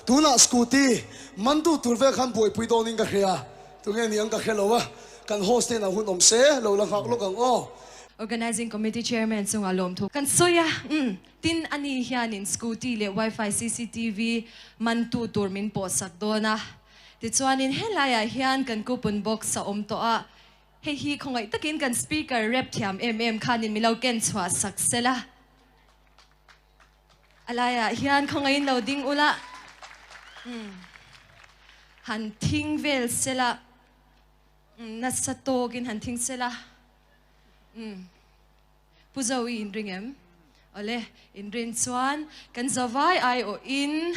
Tunah scooty man tu tur vel khan buaipui dawnin ka hria. Tunge ni ang ka hre lo a, kan host hnenah hun awm se, lo la nghak lawk ang aw. Organizing Committee Chairman chungah lawmthu kan sawi a, umm, tin ani hianin scooty leh wifi cctv man tu tur min pawhsak dawn a. Tichuanin helaiah hian kan coupon box a awm tawh a, hei hi khawngaih takin kan speaker rep thiam em em khanin min lo ken chhuah sak sela. A laiah hian khawngaihin lo ding ula, umm, han thing vel sela, umm, nasa tawkin han thing sela, umm, Pu Zo i inring em? Awle, inrin chuan kan zavai aiawhin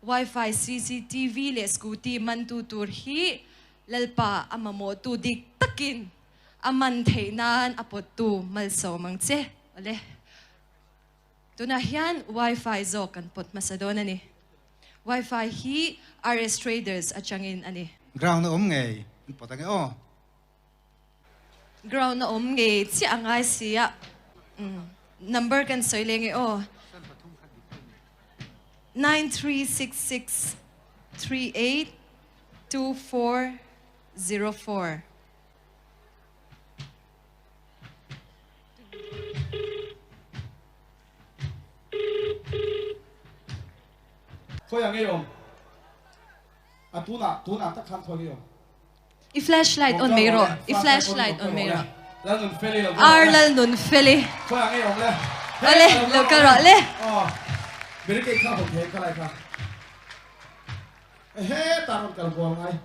Wi-Fi, cctv leh scooty mantu tur hi Lalpa a mamawhtu dik takin a man theih nan a pawttu malsawm ang che. Awle. Tunah hian Wi-Fi zawk kan pawt hmasa dawn a ni. Wi-Fi hi RS Traders atangin a ni. Ground a awm ngei an pawt ange aw. Ground a awm ngei chiah a ngai si a. Number kan sawi leh nge aw. 9366382404. Khawi ang ngei awm? A tunah, tunah tak khan khawi ngei awm? I flashlight on mai rawh, i flashlight on mai rawh. Lalnunfeli lo kal rawh le. Ar Lalnunfeli. Khawi ang ngei awm le? Awle, lo kal rawh le. Aw, barricade kha hawn thei ang ka lai kha. Ehe, tah rawn kal kual ngai.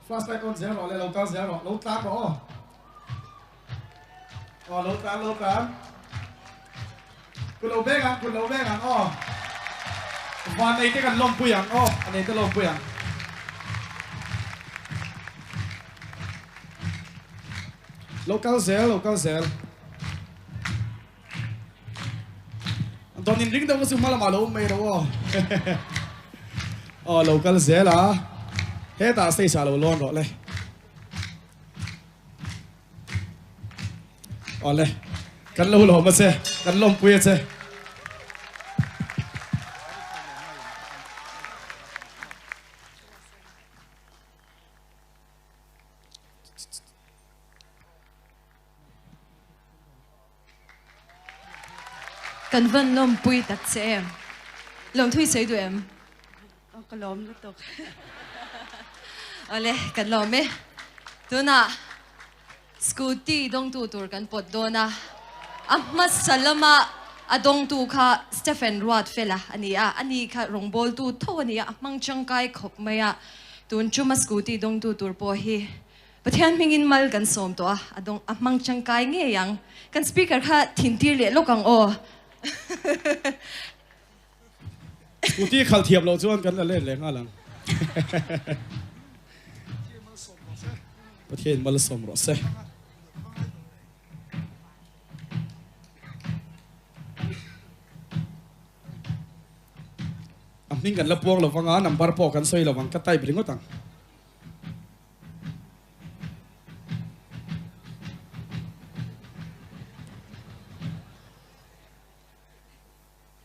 Flashlight on zel rawh le, lo kal zel rawh, lo tlan rawh aw. Aw lo tlan lo tlan. Kut lo veng ang, kut lo veng ang aw. Van nei te kan lawmpui ang aw, a nei te lawmpui ang. Lo kal zel, lo kal zel. Dawn in ring deuh chu hma lamah lo awm mai ro aw. Aw lo kal zel a. Hetah stage ah lo lawn rawh le. Aw le. Kan lo lawm a che. Kan lawmpui a che. Kan van lawmpui tak che em? Lawmthu i sawi duh em? Aw ka lawm lutuk. Awle, kan lawm e. Tunah scooty dawngtu tur kan pawt dawn a, a hmasa lama a dawngtu kha Stephen Ruatfela a ni a, ani kha rawngbawltu tho a ni a, a hmang tangkai khawp mai a, tun chuma scooty dawngtu tur pawh hi Pathian hmingin mal kan sawm tawh a, a dawng a hmang tangkai ngei ang. Kan speaker kha thin tir leh lawk ang aw. Scooty khalh thiam loh chuan kan la let leh nghal ang. Pathian mal sawm rawh se. A hming kan la puang lo vang a, number pawh kan sawi lo vang, ka type ringawt ang.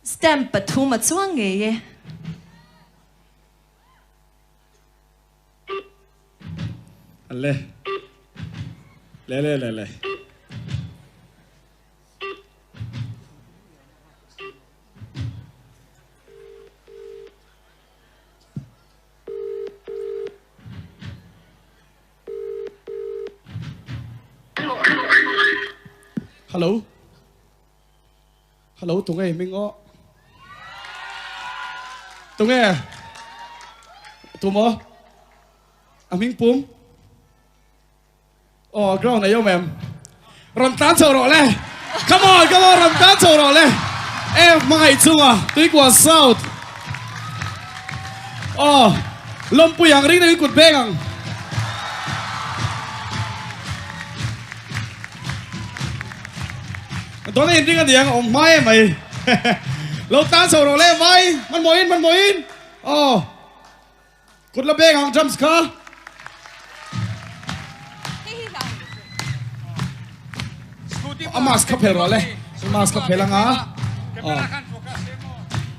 Stamp pathum a chuang ngei e. Le. Le le le le. Hello. Hello, tunge hming aw. Tunge. Tumo. A hming pum. Aw ground a awm em? Rawn tlan chho rawh le. Come on, come on, rawn tlan chho rawh le. E hmangaih chunga Tuikua South. Aw lawmpui ang ring deuhin kut beng ang. Dawn a inring a niang awm hma em mai. Lo tlan chho rawh le vai hmanhmawhin hmanhmawhin. Aw. Kut la beng ang drums kha. A mask kha phel rawh le. A mask kha phel anga.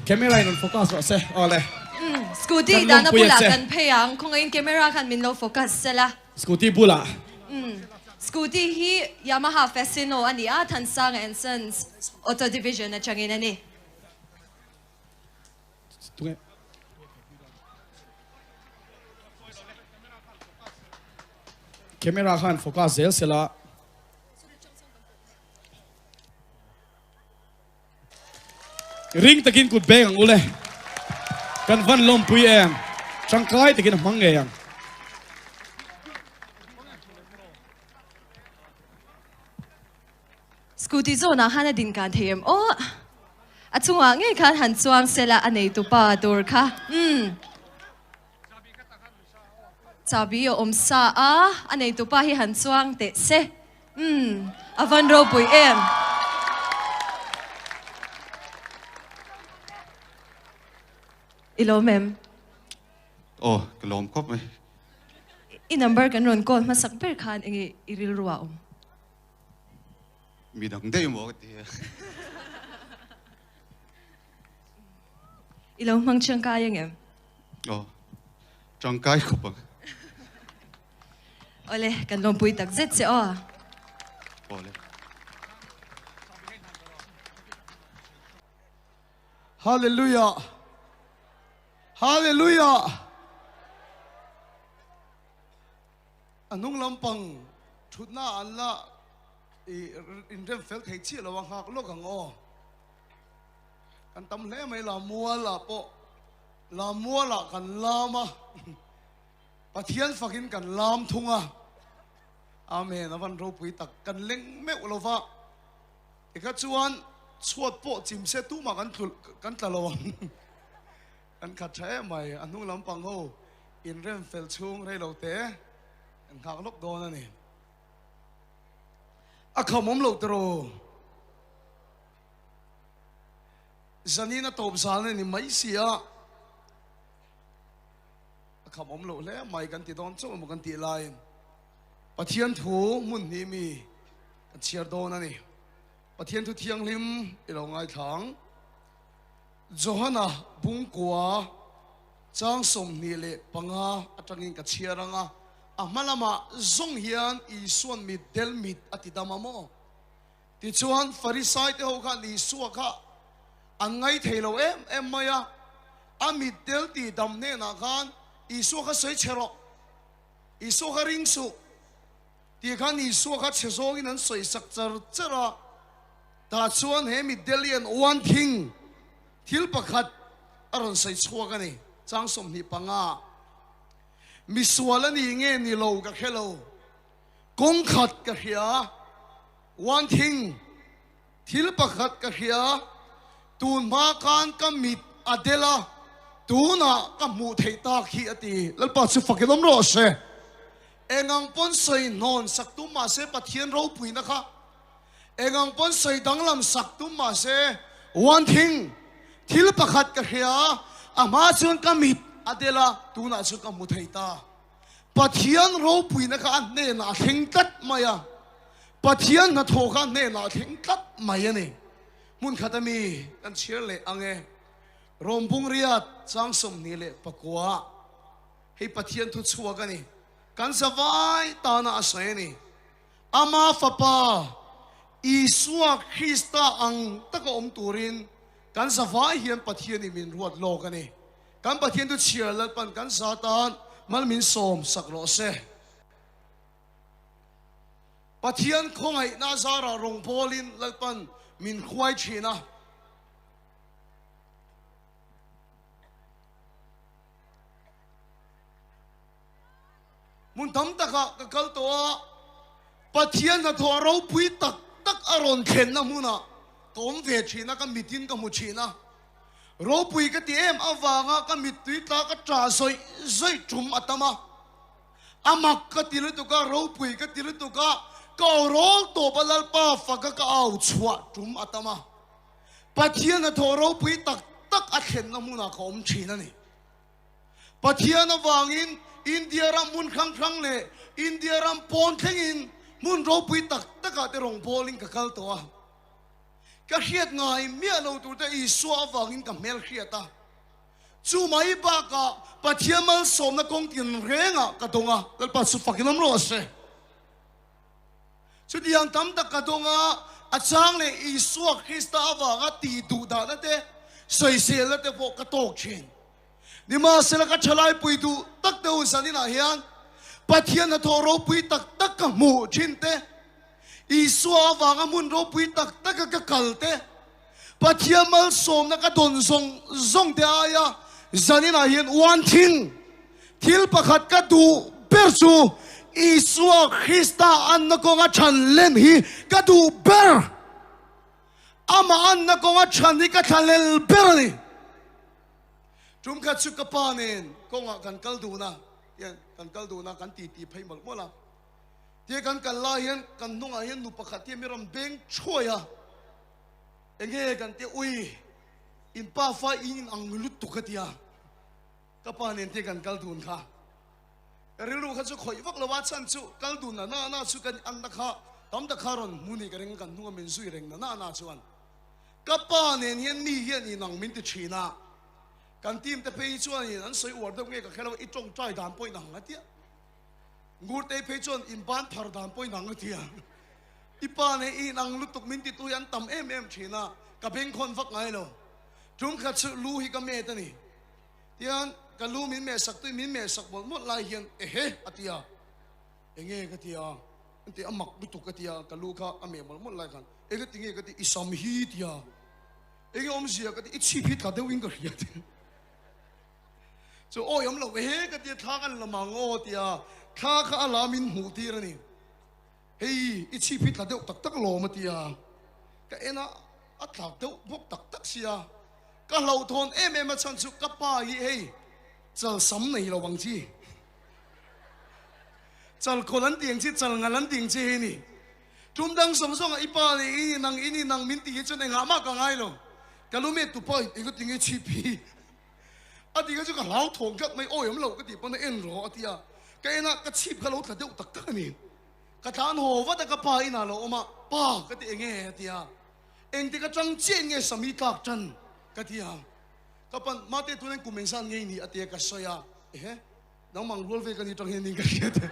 Camera in on focus rawh se. Aw le. Umm scooty dahna bulah kan phei ang, khawngaihin camera khan min lo focus sela. Scooty bulah. Umm scooty hi Yamaha Fascino a ni a, Thansanga and Sons Auto Division atangin a ni. Tunge. Camera khan focus zel sela. Ring takin kut beng ang ule. Kan van lawmpui em. Tangkai takin a hmang ngei ang. Scooty zawnah khan a din kan thei em aw. A chungah ngei khan han chuang sela a neitu pa tur kha. Umm. Chabi a awm sa a, a neitu pa hi han chuang teh se. Umm. A van ropui em. I lawm em? Aw, ka lawm khawp mai. I number kan rawn call hmasak ber khan enge i rilru a awm? Mi dang daih maw ka ti a. I lo hmang tangkai ang em? Aw, tangkai khawp ang. Awle, kan lawmpui tak zet che aw. Awle. Hallelujah! Hallelujah! A hnung lampang thutna an la i inrem fel thei chiah lo a nghak lawk ang aw. Kan tam hle mai Lamual ah pawh Lamual ah kan lam a Pathian fakin kan lam thung a. Amen a van ropui tak kan leng meuh lo va tikha chuan chhuat pawh chim se tumah kan tlu kan tla lo ang. Kan khat tha em mai, a hnung lampang ho inrem fel chhung rei lo te kan nghak lawk dawn a ni. A kham awm loh tiraw? Zanin a tawp zal na ni mai si a, a kham awm loh hle mai kan ti dawn chauh emaw kan tih laiin Pathian thu hmun hnih mi kan chhiar dawn a ni. Pathian thu thianghlim i lo ngaithla ang. Johana bungkua chang 25 atangin ka chhiar ang a, a hma lamah zawng hian Isua'n mit del mit a ti dam a maw? Tichuan Farisai te ho khan Isua kha an ngai thei lo em em mai a, a mit del ti dam hnenah khan Isua kha sawi chhe rawh, Isua kha ring suh tih khan Isua kha chhe zawngin an sawi sak char char a. Tah chuan he mitdel hian one thing, thil pakhat a rawn sawi chhuak a ni, chang 25. Misual a ni nge ni lo ka hre lo, kawng khat ka hria, one thing, thil pakhat ka hria, tun hma khan ka mit a del a, tunah ka hmuh theih tak hi a ti. Lalpa chu fakin awm rawh se. Engang pawn sawi hnawn sak tum mahse Pathian ropuina kha Eng ang pawn sawi danglam sak tum mahse one thing, thil pakhat ka hria, a hma chuan ka mit a del a, tunah chuan ka hmu thei ta. Pathian ropuina kha a hnenah a thleng tlat mai a, Pathian hnathawh kha a hnenah a thleng tlat mai a ni. Hmun khat ami kan chhiar leh ang e. Rawmbung riat chang 29 hei Pathian thu chhuak a ni. Kan zavai tana a sawi a ni. Ama Fapa, Isua Krista ang taka awm turin kan zavai hian Pathianin min ruat lawk a ni. Kan Pathian chu chhiar Lalpan kan za tan mal min sawm sak rawh se. Pathian khawngaihna zarah rawngbawlin Lalpan min hruai thin a. Hmun tam takah ka kal tawh a, Pathian hnathawh ropui tak tak a rawn thlenna hmunah ka awm ve thin a, ka mitin ka hmu thin a. Ropui ka ti em avanga ka mittui tla ka ṭah zawih zawih ṭum a tam a. A mak ka ti lutuk a, ropui ka ti lutuk a, ka aw rawl tawp a Lalpa faka ka au chhuah ṭum a tam a. Pathian hnathawh ropui tak tak a thlenna hmunah ka awm thin a ni. Pathian avangin India ram hmun hrang hrang leh India ram pawn thlengin hmun ropui tak takah te rawngbawlin ka kal tawh a. Ka hriat ngai miah lo turte Isua avangin ka hmel hriat a. Chu mai bakah Pathian malsawmna kawng tinrengah ka dawng a, Lalpa chu fakin awm rawh se. Chutiang tam tak ka dawng a, a chang leh Isua Krista avanga tih duh dahna te, sawiselna te pawh ka tawk thin. Nimahsela ka thalaipui duh tak deuh zaninah hian Pathian hnathawh ropui tak tak ka hmuh thin te, Isua avanga hmun ropui tak taka ka kal te, Pathian malsawmna ka dawn zawng zawng te aia zaninah hian uan thing thil pakhat ka duh ber chu Isua Krista anna kawnga chhan len hi ka duh ber. Amah anna kawnga chhan hi ka thlalel ber a ni. Tum khat chu ka pa nen kawngah kan kal dun a, tian kan kal dun a, kan titi phei mawlh mawlh a. Tia kan kal lai hian kan hnungah hian nu pakhat hi mi rawn beng thuai a, enge kan tia ui in pa fa in in ang lutuk a tia ka pa nen tia kan kal dun kha. Ka rilru kha chu khawih vak lo a, chhan chu kal dun na na na chu kan anna kha tam tak kha rawn hmu ni ka ring a, kan hnunga min zui reng na na na chuan. Ka pa nen hian mi hian inang min ti thin a, kan team te phei hi chuanin an sawi uar deuh nge ka hre lo, i tawngtai dan pawh inang a tia, Ngurtei phei chuan in ban phar dan pawh inang a tia, i pa nen i inang lutuk min ti tu hi an tam em em thin a, ka bengkhawn vak ngai lo. Tum khat chu lu hi ka met a ni, tian ka lu min meh sak tui min meh sak mawlh mawlh lai hian ehe a tia, enge ka tia, an ti a mak lutuk ka tia, ka lu kha a meh mawlh mawlh lai khan. Enge tinge ka ti i sam hi tia enge awmzia ka ti i chhip hi tla deuhin ka hria tia chu awi awm lo he ka tia thla kan la mang aw tia thla kha a la min hmuh tir a ni hei i chhip hi tla deuh tak tak lawm a tia ka en a a tlak deuh bawk tak tak sia ka hlauhthawn em em a chhan chu ka pa hi hei chal sam nei lo ang chi chal khawl an tih ang chi chal ngal an tih ang chi hi ni. Tum dang zawng zawngah i pa leh i nang in i nang min tih hi chuan engah mah ka ngai lo. Ka lu met tu pawh eng ti nge chhip hi a ti kha chu ka hlau thawng tlat mai awi awm lo ka tih pawn a en rawh a ti a, ka en a ka chhip kha lo tla deuh tak tak a ni. Ka tlan haw vat a ka pa inah lo awm a, pa ka ti eng nge a ti a, engtik atang chiah in nge Sami tlak tan ka ti a, ka pan mate tuna kum engzat nge i nih a ti a ka sawi a, ehe nangmang rual ve ka ni tang hian in ka hriat e.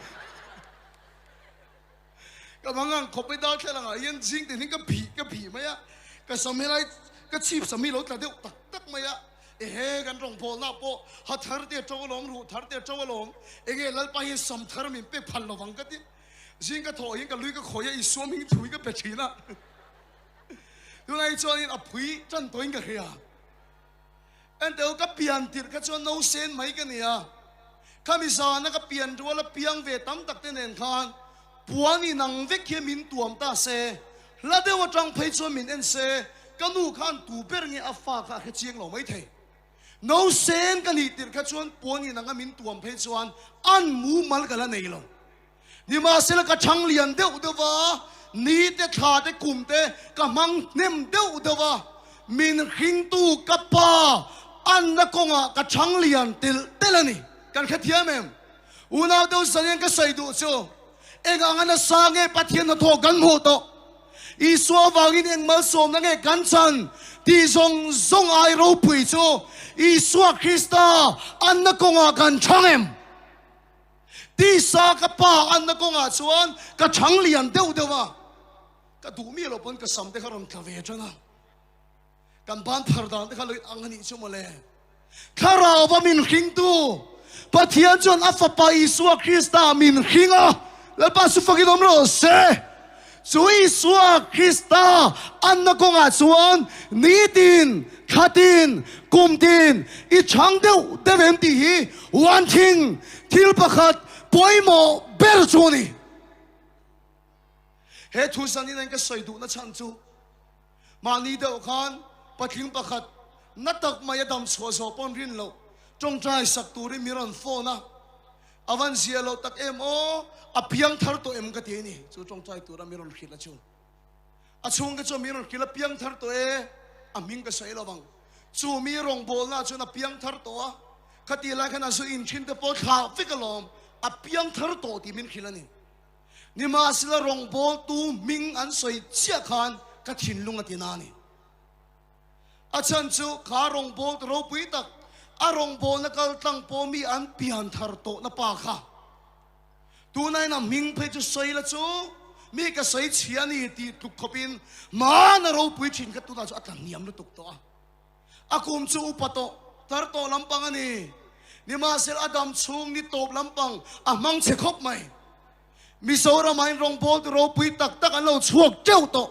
Ka mangang khawp mai darthlalang ah hian zing te hian ka bih ka bih mai a, ka sam helai ka chhip sam hi lo tla deuh tak tak mai a, ehe kan rawngbawlna pawh ha thar te a to alawm, ruh thar te a to alawm, enge Lalpa hian sam thar min pek phal lovang ka ti, zing ka thawh hian ka lui ka khawi a Isua hming thu hi ka pe thin a, tunah hi chuanin a phui tan tawhin ka hria. Enteu ka pian tirh kha chuan no sen mai ka ni a, khami zana ka pian ruala piang ve tam tak te nen khan puan inang vek hian min tuam ta se, hla deuh atang phei chuan min en se, ka nu khan tu ber nge a fa kha a hre chiang lo mai thei. No sen ka nih tirh kha chuan puan inanga min tuam phei chuan an mumal ka la nei lo. Nimahsela ka chhang lian deuh deuh va, ni te thla te kum te ka hmang hnem deuh deuh va, min hringtu ka pa anna kawngah ka chhang lian telh telh a ni. Kan hrethiam em? Unau deuh zalian ka sawi duh chu, eng anga nasa nge Pathian hnathawh kan hmuh tawh? Isua avangin eng malsawmna nge kan chan tih zawng zawng ai ropui chu Isua Krista anna kawngah kan chhang em? Tisa ka pa anna kawngah chuan ka chhang lian deuh deuh a, ka duh miah loh pawn ka sam te kha rawn tla ve tan a, kan ban phar dan te kha lo ang a nih chu mawle. Thlarauva min hringtu Pathian chuan a Fapa Isua Krista min hring a, Lalpa chu fakin awm rawh se. Chu Isua Krista anna kawngah chuan nitin, thlatin, kumtin i chhang deuh deuh em tih hi one thing, thil pakhat pawimawh ber chu a ni. He thu zanin an ka sawi duhna chhan chu mahni deuh khan patling pakhat na tak mai a dam chhuah zawh pawn rin loh tawngtai sak turin mi rawn phone a, A van zia lo tak em aw, a piang thar tawh em ka ti a ni. Chu tawngtai tura mi rawn hrilh a chu. A chhungte chuan mi rawn hrilh a piang thar tawh e, a hming ka sawi lo vang. Chu mi rawngbawlna chuan a piang thar tawh a, khati lai khan a zu inthin te pawh thlah vek alawm, a piang thar tawh tih min hrilh a ni. Nimahsela rawngbawltu hming an sawi chiah khan ka thinlung a ti na a ni. A chhan chu kha rawngbawltu ropui tak. A rawngbawlna kal tlang pawh mi an pian thar tawhna pa kha. Tunain a hming phei chu sawi la chu mi ka sawi chhia a ni tih tluk khawpin hmana ropui thin kha tunah chu a tla hniam lutuk tawh a. A kum chu upa tawh, tar tawh lampang a ni. Nimahsela a dam chhung ni tawp lampang a hmang chhe khawp mai. Mizoramah in rawngbawltu ropui tak tak an lo chhuak teuh tawh.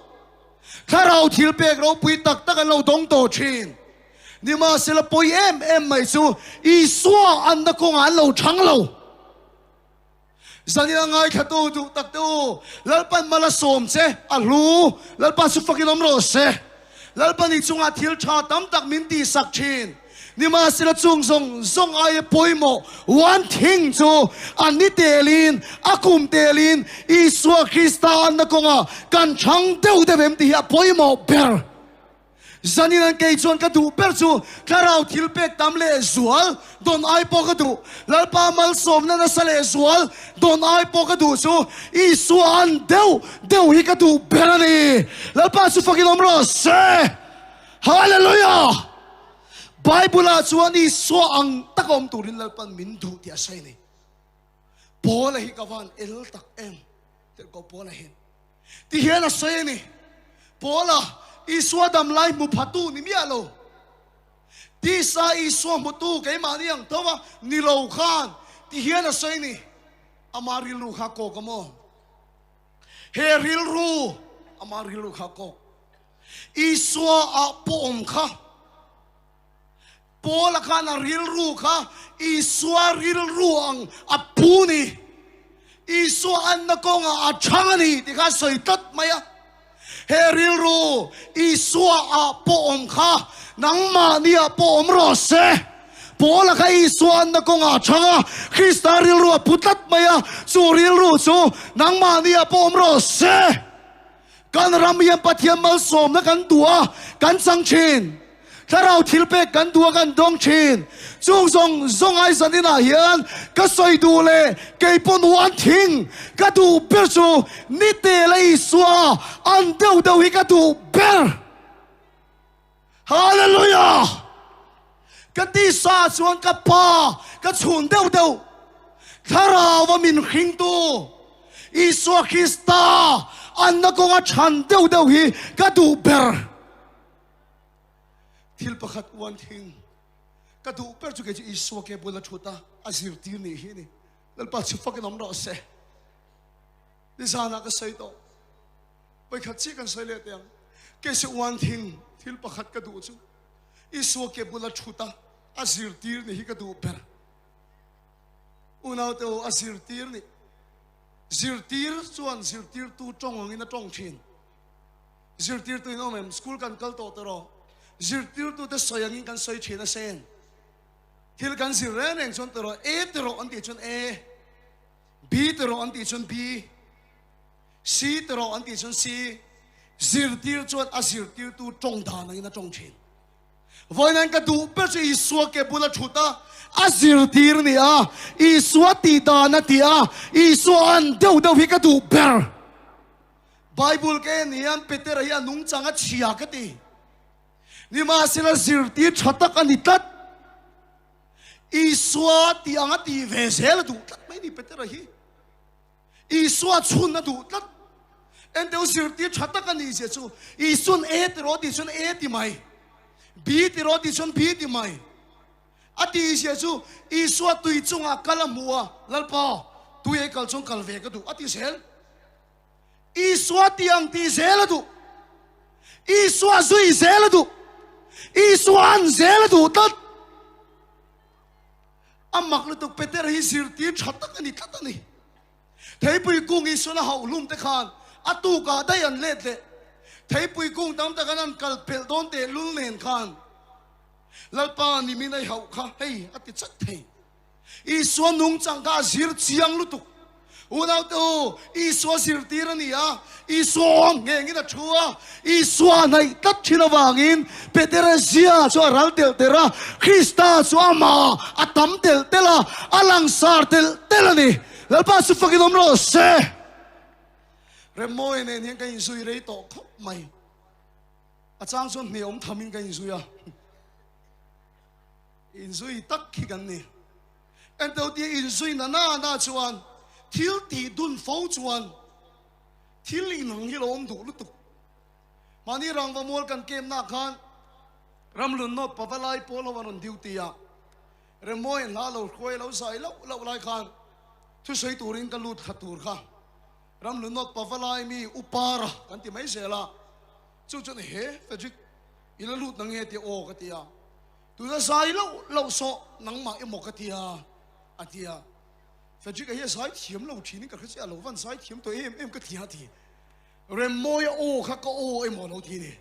Thlarau thil pek ropui tak tak an lo dawng tawh thin. Nimahsela pawi em em mai chu Isua anna kawngah an lo chang lo. Zanin a ngaithlatu duh tak te u, Lalpan mal a sawm che, a hlu, Lalpa chu fakin awm rawh se. Lalpan i chungah thil tha tam tak min tihsak thin. Nimahsela chung zawng zawng aia pawimawh one thing chu a ni telin, a kum telin Isua Krista anna kawngah kan chhang deuh deuh em tih hi a pawimawh ber. Zanin an kei chuan ka duh ber chu thlarau thil pek tam leh zual dawn ai pawh ka duh. Lalpa malsawmna nasa leh zual dawn ai pawh ka duh chu Isua an deuh deuh hi ka duh ber a ni. Lalpa chu fakin awm rawh se. Hallelujah! Bible ah chuan Isua ang taka awm turin Lalpan min duh tih a sawi a ni. Paula hi ka van el tak em? Tirhkoh Paula hian ti hian a sawi a ni. Paula, Isua dam lai hmu phatu ni miah lo. Tisa Isua hmutu keimahni ang tho a ni lo khan ti hian a sawi a ni. Ama rilru kha kawk a maw? He rilru, ama rilru kha kawk. Isua ah pawh awm kha. Paula khan a rilru kha Isua rilru ang a pu ni. Isua anna kawngah a chhang a ni tih kha a sawi tlat mai a. He rilru Isua ah pawh awm kha nangmahni ah pawh awm rawh se. Paula kha Isua anna kawngah a chhang a, Krista rilru a pu tlat mai a, chu rilru chu nangmahni ah pawh awm rawh se. Kan ram hian Pathian malsawmna kan duh a, kan chang thin. Thlarau thilpek kan duh a, kan dawng thin. Chung zawng zawng ai zaninah hian ka sawi duh leh kei pawh nuan thing ka duh ber chu Nite leh Isua an deuh deuh hi ka duh ber. Hallelujah! Ka tisa chuan ka pa ka chhun deuh deuh. Thlarau a min hringtu Isua Krista anna kawnga chhan deuh deuh hi ka duh ber. Thil pakhat uan thing ka duh ber chu kei chu Isua ke bula thut a, a zirtir nih hi a ni. Lalpa chu fakin awm rawh se. Nizanah ka sawi tawh. Vawikhat chiah kan sawi leh teh ang. Kei chu uan thing thil pakhat ka duh chu Isua ke bula thut a, a zirtir nih hi ka duh ber. Unaute aw, a zirtir nih. Zirtir chuan zirtirtu tawng angin a tawng thin. Zirtirtu in awm em? School kan kal tawh tawh rawh. Zirtirtute sawi angin kan sawi thin a sen. Thil kan zir reng reng chuan tawh rawh, A ti rawh an tih chuan A, B ti rawh an tih chuan B, C ti rawh an tih chuan C. Zirtir chuan a zirtirtu tawng dan angin a tawng thin. Vawiin ka duh ber chu Isua ke bula thut a, a zirtir ni a, Isua tih dan a ti a, Isua an deuh deuh hi ka duh ber. Bible ka en hian Petera hi a nungchang a chhia ka ti. Nimahsela zirtir tha tak a ni tlat. Isua tih ang a tih ve zel a duh tlat mai ni Petera hi. Isua chhun a duh tlat. Enteu zirtir tha tak a nih zia chu Isuan A ti rawh tih chuan A ti mai, B ti rawh tih chuan B ti mai. A tih zia chu Isua tui chungah kal a hmu a, Lalpa, tui ei kal chuan kal ve ka duh a ti zel. Isua ti ang tih zel a duh. Isua zui zel a duh. Isua an zel a duh tlat. A mak lutuk Peter hi zirtir tha tak a ni tlat a ni. Theipui kung Isuan a hauh hlum te khan a tukah daih an let leh. Theipui kung tam tak an an kal pelh dawn teh lul nen khan Lalpa nimin a i hauh kha hei a ti chat thei. Isua nungchang kha a zir chiang lutuk. Unaute u, Isua zirtir a ni a, Isua awm nghengin a thu a, Isua a hnaih tlat thin avangin Petera zia chu a ral telh telh a, Krista chu amah a tam telh telh a, a langsar telh telh a ni. Lalpa chu fakin awm rawh se. Remmawi nen hian ka inzui rei tawh khawp mai. A chang chuan hne awm thamin ka inzui a. Inzui tak khi kan ni. Ento tia inzui na na na chuan thil tih dun fo chuan thil inang hi lo awm duh lutuk. Mahni rangva mual kan kemna khan Ramlun North Pavalai pawl ho an rawn duty a, Remawi hla lo hruai lo zai loh loh lai khan thusawi turin ka lut kha tur kha Ramlun North Pavalai mi Upara kan ti mai zel a, chu chuan he Frederick i la lut na nge tia aw ka ti a, tuna zai loh loh sawh nangmah emaw ka ti a a ti a, Frederick a hi a zai thiam lo thin in ka hre chiah lo van zai thiam tawh em em ka ti a ti, Remmawia aw kha ka aw emaw lo ti ni.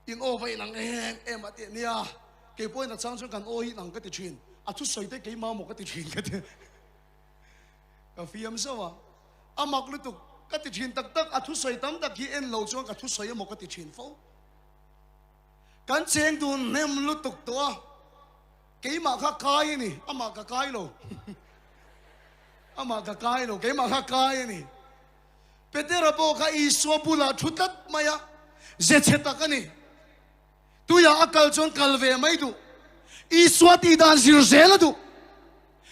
In aw va inang em em a tih nia, kei pawhin a chang chuan kan aw hi inang ka ti thin, a thusawi te keimah maw ka ti thin ka ti. Ka fiam zauh a, a mak lutuk ka ti thin tak tak, a thusawi tam tak hi en lo chuan ka thusawi emaw ka ti thin fo. Kan cheng dun hnem lutuk tawh a, keimah kha kai a ni, amah ka kai lo. Amah ka kai lo, keimah kha kai a ni. Petera pawh kha Isua bulah thu tlat mai a, ze chhe tak a ni. Tuiah a kal chuan kal ve mai duh. Isua tih dan zir zel a duh.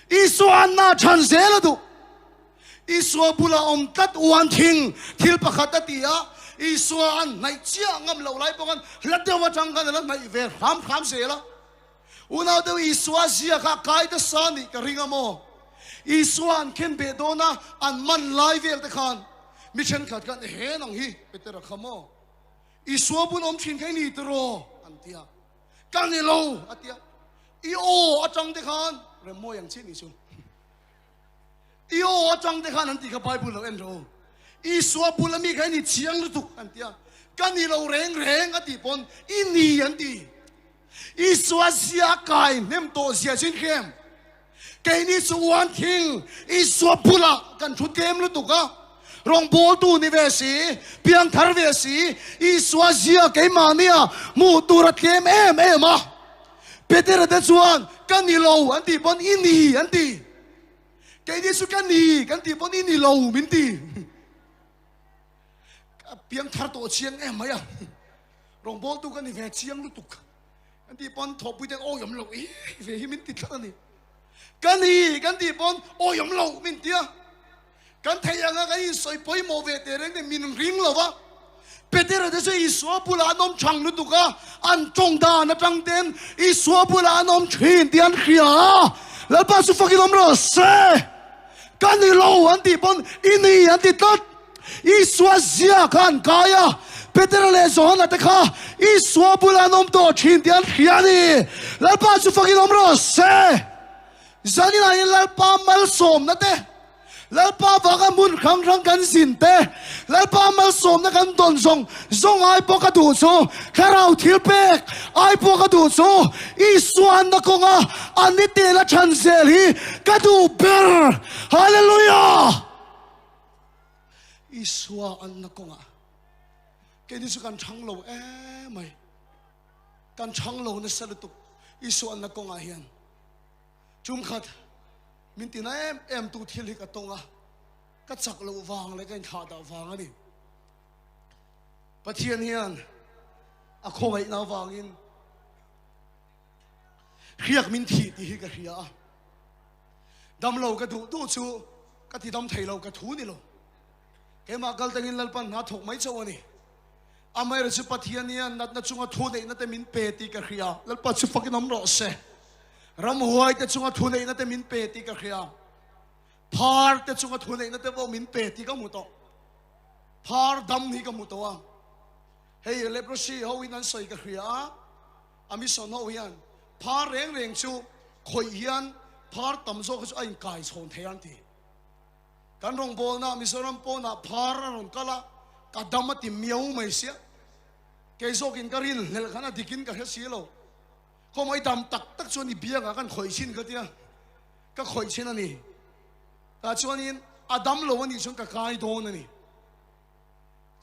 Isua anna chhan zel a duh. Isua bulah awm tlat uan thing thil pakhat a ti a, Isua an hnaih chiah ngam loh lai pawh khan hla deuh atang khan a la hnaih ve hram hram zel a. Unau deuh Isua zia kha kai nasa nih ka ring a maw? Isua an khen beh dawn a, an man lai vel te khan mi thenkhat khan he nang hi Petera kha maw? Isua bul awm thin kha i ni tiraw? an ti a. Ka ni lo a ti a. I aw atang te khan rem mawi ang chiah ni chu. I aw atang te khan an ti kha Bible lo en rawh u. Isua bul ami kha i ni chiang lutuk an ti a. Ka ni lo reng reng a tih pawn i ni an ti. Isua zia kai hnem tawh zia chin khem. Keini chu uan thing Isua bulah kan thu tlem lutuk a. Rawngbawltu ni ve si, piangthar ve si, Isua zia keimahnia hmuh tur a tlem em em a. Petera te chuan ka ni lo an tih pawn i ni an ti. Keini chu ka ni kan tih pawn i ni lo min ti. Ka piangthar tawh chiang em mai a. Rawngbawltu ka ni ve chiang lutuk. Kan tih pawn thawhpui ten awi awm loh i ve hi min ti tlat a ni. Ka ni kan tih pawn awi awm loh min ti a. Kan theih anga kan insawi pawimawh ve teh reng te min ring lo va. Petera te chu Isua bulah an awm chang lutuk a, an tawng dan atang ten Isua bulah an awm thin tih an hria a. Lalpa chu fakin awm rawh se. Ka ni lo an tih pawn i ni an ti tlat. Isua zia kha an kai a, Petera leh Johana te kha Isua bulah an awm tawh thin tih an hria a ni. Lalpa chu fakin awm rawh se. Zaninah hian Lalpa malsawmna te, Lalpa vanga hmun hrang hrang kan zin te, Lalpa malsawmna kan dawn zawng zawng ai pawh ka duh chu, Thlarau thil pek ai pawh ka duh chu, Isua anna kawnga an ni tela chhan zel hi ka duh ber. Hallelujah! Isua anna kawngah keini chu kan chhang lo em mai. Kan chhang lo nasa lutuk Isua anna kawngah hian. Chumkhat min tina em em tu thil hi ka tawng a, ka chak loh vang leh ka inthlah dah vang a ni. Pathian hian a khawngaihna avangin hriak min thih tih hi ka hria a. Damlo ka duh duh chu ka ti dam thei lo, ka thu ni lo. Keimah kal tangin Lalpan hna thawk mai chauh a ni. Amaherawhchu chu Pathian hian natna chunga thu neihna te min pe tih ka hria. Lalpa chu fakin awm rawh se. Ramhuai te chunga thu neihna te min pe tih ka hria. Phar te chunga thu neihna te pawh min pe tih ka hmu tawh. Phar dam hi ka hmu tawh a. Hei leprosy ho in an sawi ka hria a. A mission ho hian phar reng reng chu khawih hian phar tam zawk hi chu a inkai chhawn thei an ti. Kan rawngbawlna Mizoram pawnah phar a rawn kal a, ka dam a ti miau mai sia. Kei zawkin ka rin hlelh khan a dikin ka hre si lo. Khawmai dam tak tak chuan i biangah kan khawih chin ka tia, ka khawih chin a ni. Tah chuanin a dam lo a nih chuan ka kai dawn a ni.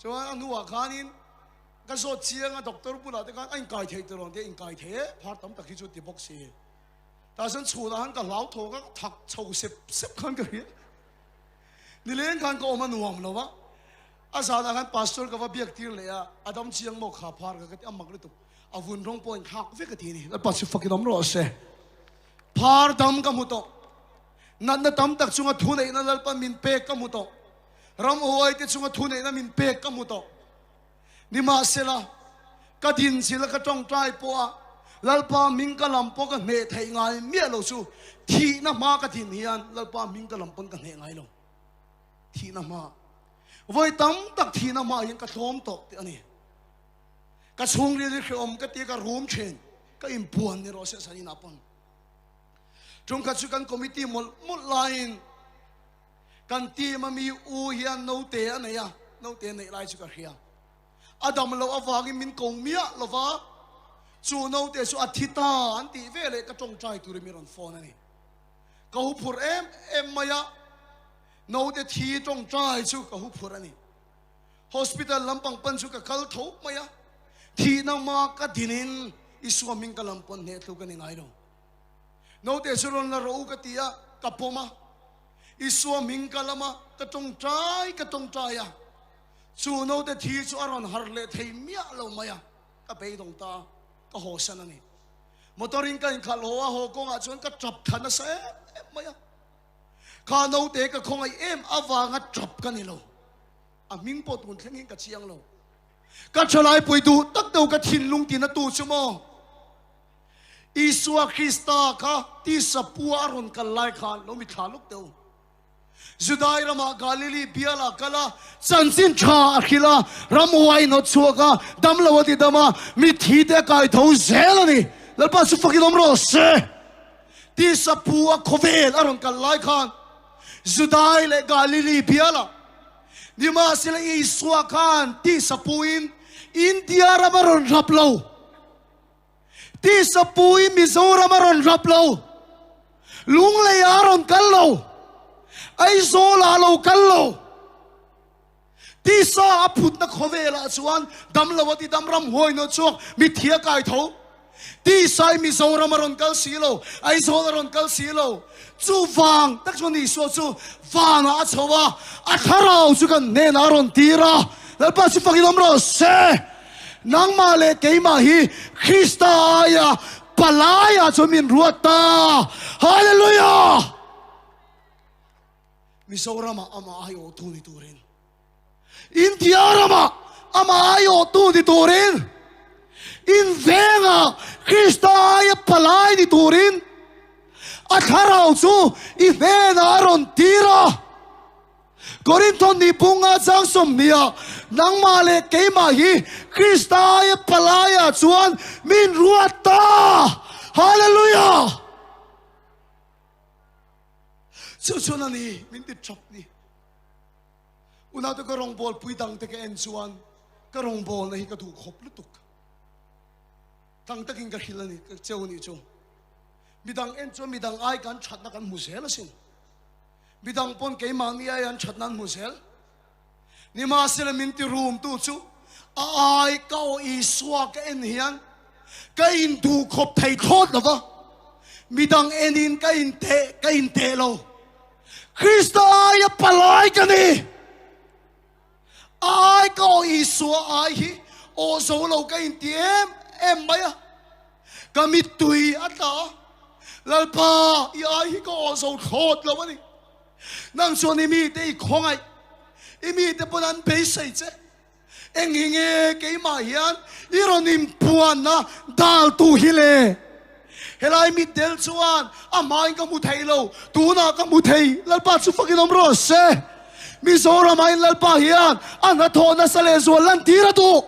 Chuan a hnuah khanin ka zawt chiang a doctor bulah te khan a inkai thei tirawn tia inkai thei e, phar tam tak hi chu ti bawk si. Tah chuan chhunah khan ka hlau thawk a, ka thak chho sep sep khan ka hria. Nileng khan ka awm a nuam lo a, a zanah khan pastor ka va biak tir leh a, a dam chiang maw kha phar kha ka ti a mak lutuk, a vun rawng pawh a inthlak vek a ti a ni. Lalpa chu fakin awm rawh se. Phar dam ka hmu tawh. Natna tam tak chunga thuneihna Lalpan min pek ka hmu tawh. Ramhuai te chunga thuneihna min pek ka hmu tawh. Nimahsela, ka dinchilh a ka tawngtai pawh a, Lalpa hming ka lam pawh ka hneh theih ngai miah lo chu thihna hma ka din hian Lalpa hming ka lam pawn ka hneh ngai lo. Thihna hma. Vawi tam tak thihna hma hian ka tlawm tawh tih a ni. Ka chhungril hi hrehawm ka ti a, ka rum thin. Ka inbuan ni rawh se Sanina pawn. Tumkhat chu kan committee mawlh mawlh laiin kan team a mi u hian naute a nei a, naute neih lai chu ka hria. A dam loh avangin min ko miah lo va, chu naute chu a thi ta an tih veleh ka tawngtai turin min rawn phone a ni. Ka hu phurh em em mai a, naute thi tawngtai chu ka hu phurh a ni. Hospital lampang pan chu ka kal tho mai a, thihna hma ka dinin Isua hming ka lam pawn hneh tluk a ni ngai lo. Naute chu rawn la rawh u ka ti a, ka pawm a, Isua hming ka lam a, ka tawngtai ka tawngtai a, chu naute thi chu a rawn harh leh thei miah lo mai a, ka beidawng ta a, ka haw san a ni. Motor in ka inkhalh haw a, haw kawngah chuan ka tap thla nasa em em mai a. Kha naute ka khawngaih em avanga tap ka ni lo. A hming pawh tun thlengin ka chiang lo. Ka thalaipui duh tak deuh ka thinlung tina tu chu maw? Isua Krista kha tisa pua a rawn kal lai khan lo mi thla lawk deuh. Judai ramah Galili bialah kal a, chanchin tha a hrilh a, ramhuai in awt chhuak a, damlo a ti dam a, mitthi te a kai tho zel a ni. Lalpa chu fakin awm rawh se. Tisa pua khawvel a rawn kal lai khan Judai leh Galili bialah Nimahsela Isua khan tisa puin India ram a rawn rap lo. Tisa puin Mizoram a rawn rap lo. Lunglei ah a rawn kal lo. Aizawl ah a lo kal lo. Tisa a phutna khawvelah chuan damlo a ti dam ram huai nawh chhuak mitthi a kai tho. Tisa i Mizoram a rawn kal si lo, Aizawl a rawn kal si lo. Chuvang tak chuan Isua chu vanah a chho a, a thlarau chu kan hnenah a rawn tir a. Lalpa chu fakin awm rawh se. Nangmah leh keimah hi Krista aia palaiah chuan min ruat ta. Hallelujah! Mizoramah amah aiawhtu ni turin, India ramah amah aiawhtu ni turin, in vengah Krista aia palai ni turin a thlarau chu i hnenah a rawn tir a. Korintho ni bunga chang 20ah nangmah leh keimah hi Krista aia palaiah chuan min ruat ta. Hallelujah! Chu chuan a ni, min ti tap ni. Unaute ka rawngbâwl pui dangte ka en chuan ka rawngbâwlna hi ka duh khawp lutuk. Tlang takin ka hrilh a ni, ka cheu nih chu. Midang en chuan midang ai kan thatna kan hmu zel asin. Midang pawn keimahni ai an thatna an hmu zel. Nimahsela min ti rumtu chu a ai ka aw Isua ka en hian ka induh khawp thei thlawt lo va, midang enin ka inteh ka inteh lo. Krista aia palai ka ni. A ai ka aw Isua ai hi aw zo lo ka inti em em mai a, ka mittui a tla a, Lalpa i ai hi ka aw zo thlawt lo a ni. Nang chuan i mite i khawngaih, i mite pawn an beisei che. Eng hi nge keimah hian i rawn inpuanna daltu hi le? Helai mitdel chuan a hmain ka hmu thei lo, tunah ka hmu thei, Lalpa chu fakin awm rawh se. Mizoramah in Lalpa hian a hnathawh nasa lehzual lantir a duh.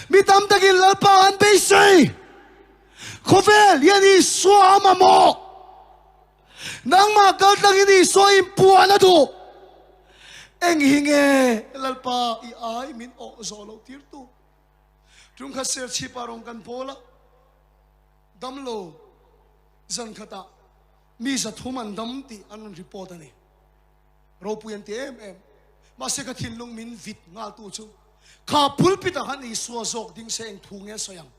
Mi tam takin Lalpa an beisei. Khawvel hian Isua a mamawh. Nangmah kal tlangin Isua inpuan a duh. Eng hi nge Lalpa i ai min awh zawh loh tirtu? Tumkhat Serchhip-ah rawng kan pawl a, damlo zan khatah mi 300 an dam tih an rawn report a ni. Ropui an ti em em. Mahse ka thinlung min vit nghaltu chu kha pulpit-ah khan Isua zawk ding se eng thu nge sawi ang?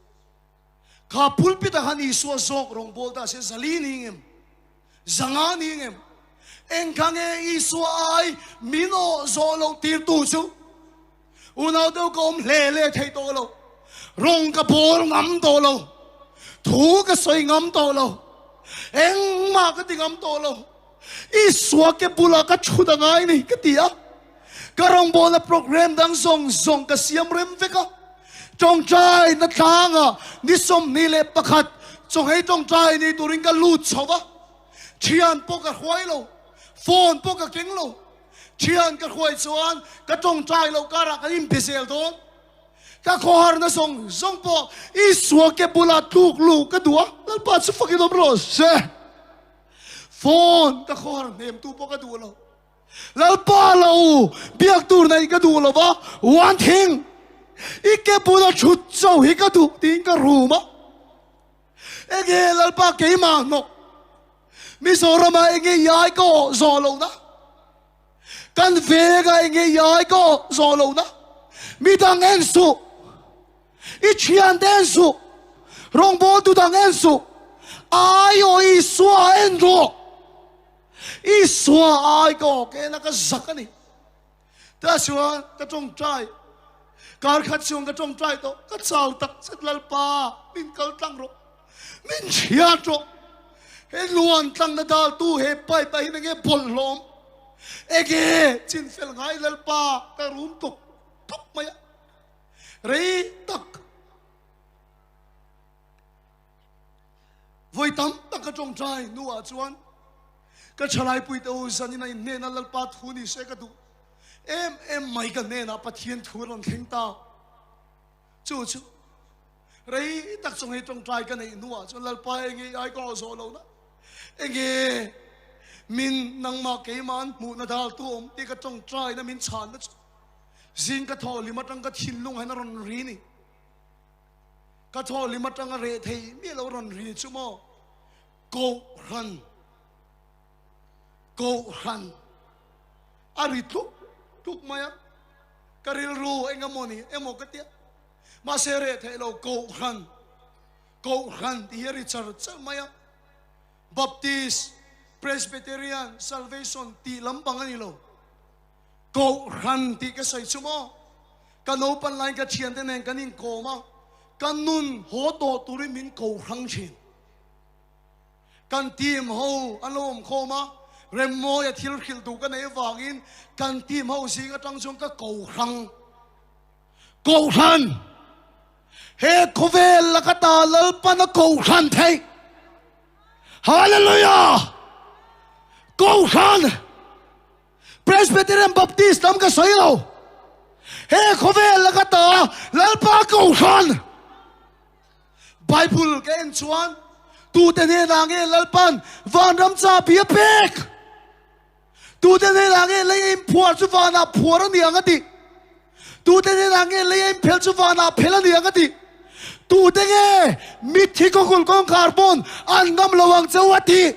Kha pulpit ah khan Isua zawk rawngbâwl ta se 400 ni ngem? 500 ni ngem? Eng kha nge Isua ai min awh zawh loh tirtu chu? Unau deuh ka awm hle hle thei tawh lo. Rawng ka bâwl ngam tawh lo. Thu ka sawi ngam tawh lo. Engmah ka ti ngam tawh lo. Isua ke bulah ka thut a ngai ni ka ti a. Ka rawngbawlna program dang zawng zawng ka siam rem vek a. Tawngtai na tlangah ni 21 chawnghei tawngtai nei turin ka lut chho va. Thian pawh ka hruai lo, phone pawh ka keng lo. Thian ka hruai chuan ka tawngtai loh karah kan inbe zel dawn. Ka khawharna zawng zawng pawh Isua ke bulah tluk luh ka duh a, Lalpa chu fakin awm rawh se. Phone ka khawhar hnemtu pawh ka duh lo. Lalpa lo biak tur neih ka duh lo va, one thing, i ke bula thut cho hi ka duh tiin ka rum a. Enge Lalpa keimah hnawk Mizorama enge iai ka awh zawh lohna? Kan venga enge iai ka awh zawh lohna? Midang en suh, i thiante en suh, rawngbawltu dang en suh, aiawh Isua en rawh. Isua ai ka awh kena ka zak a ni. Tah chuan ka tawngtai, kar khat chhung ka tawngtai tawh, ka chau tak zet Lalpa min kal tlang rawh, min chhiat rawh, he luan tlangna daltu he pipe ah hian enge bawlhhlawm, enge chin fel ngai Lalpa ka rum tuk tuk mai a, rei tak Vawi tam tak ka tawngtai hnuah chuan ka thalaipuite u zanin a inhnena Lalpa thu ni se ka duh em em mai ka hnenah Pathian thu a rawn thleng ta. Chu chu rei tak chu hei tawngtai ka neih hnuah chuan Lalpa enge i ai ka awh zawh lohna enge min nangmah keimah an hmuhna dal tu awm tih ka tawngtaina min chhanna chu zing ka thawh hlim atang ka thinlung hian a rawn ri ni. Ka thaw hlim atanga reh thei miah lo rawn ri chu maw? Kohhran, Kohhran a ri tluk tluk mai a, ka rilru eng emaw ni emaw ka tia, mahse reh theih lo Kohhran, Kohhran tih hi a ri char char mai a, Baptist, Presbyterian, Salvation tih lampang a ni lo. Kohhran tih ka sawi chu maw? Ka naupan laiin ka thiante nen kan inkawm a, ka nun haw tawh turin min ko hrang thin. Kan team ho an lo awm khawm a, Remmawia thil hrilh duh ka neih avangin kan team ho zing atang chuan ka ko hrang. Kohhran! He khawvel laka ta Lalpan a kohhran theih. Hallelujah! Kohhran! Presbyterian Baptist lam ka sawi lo. He khawvel laka ta Lalpa Kohhran Bible ka en chuan tute hnenah nge Lalpan vanram chabi a pek? Tute hnenah nge lei a inphuar chu vanah phuar a ni ang a tih? Tute hnenah nge lei a inphel chu vanah phel a ni ang a tih? Tute nge mitthi kawkulh kawngkhar pawn an ngam lo ang che u a tih?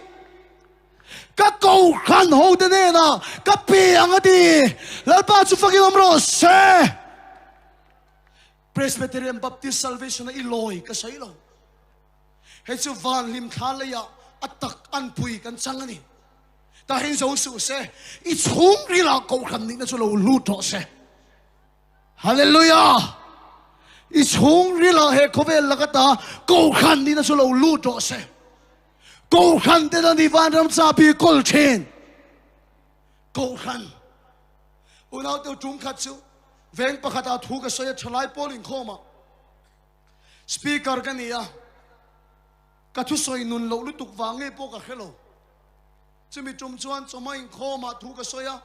Ka kohhran hote hnenah ka pe ang a ti. Lalpa chu fakin awm rawh se. Presbyterian Baptist Salvation a i lawi ka sawi lo. Hei chu van hlim thla leiah a tak anpui kan chang a ni. Tahin zo suh se, i chhungrilah kohhran nihna chu lo lut rawh se. Hallelujah! I chhungrilah he khawvel laka ta kohhran nihna chu lo lut rawh se. Kohhran te na ni vanram chabi kawl thin. Kohhran. Unau te tum khat chu veng pakhat ah thu ka sawi a thalai pawl inkhawm ah speaker ka ni a ka thu sawi nun loh lutuk vang nge pawh ka hre lo. Chumi tum chuan chawhma inkhawm ah thu ka sawi a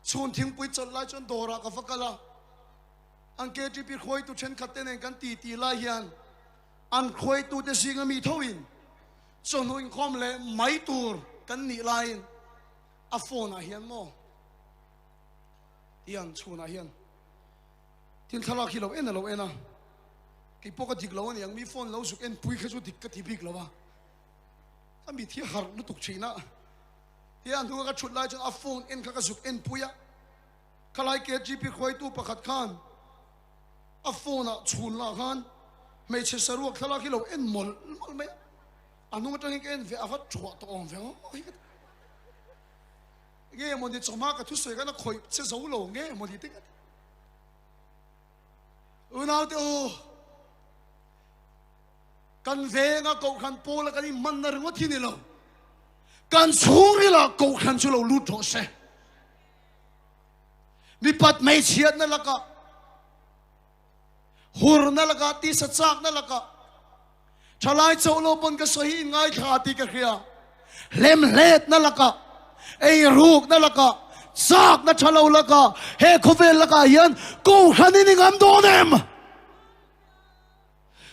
chhun thingpui chawlh lai chuan dawr ah ka va kal a an KTP hruaitu thenkhat te nen kan ti ti lai hian An khuaitute zinga mi thoin chawhnu inkhawm leh mai tur kan nih laiin a phone ah hian maw tiang chhunah hian thil thlalak hi lo en a lo en a, kei pawh ka dik lo a niang mi phone lo zuk en pui kha chu dik ka ti bik lo a, ka mit hi harh lutuk thin a, tiang hnunga ka thut lai chuan a phone en kha ka zuk en pui a, khalai KGP khuaitu pakhat khan A phone ah chhun lah khan hmeichhe saruak thlalak hi lo en mawlh mawlh mai a, a hnung atangin ka en ve a va thuah tawh awm ve ngawt hi ka ti. Nge mawni chawhma ka thusawi khan a khawih che zo lo nge mawni te ka ti. Unaute u. Kan venga Kohhran pawla kan inhmanna ringawt hi ni lo. Kan chhungrilah Kohhran chu lo lut rawh se. Mipat hmeichhiatna lakah, hurna lakah, tisa chakna lakah, thalai chauh lo pawn ka sawi hi in ngaithla tih ka hria. Hlemhletna lakah, eirukna lakah, chakna tha lo lakah, he khawvel lakah hian Kohhran in i ngam dawn em?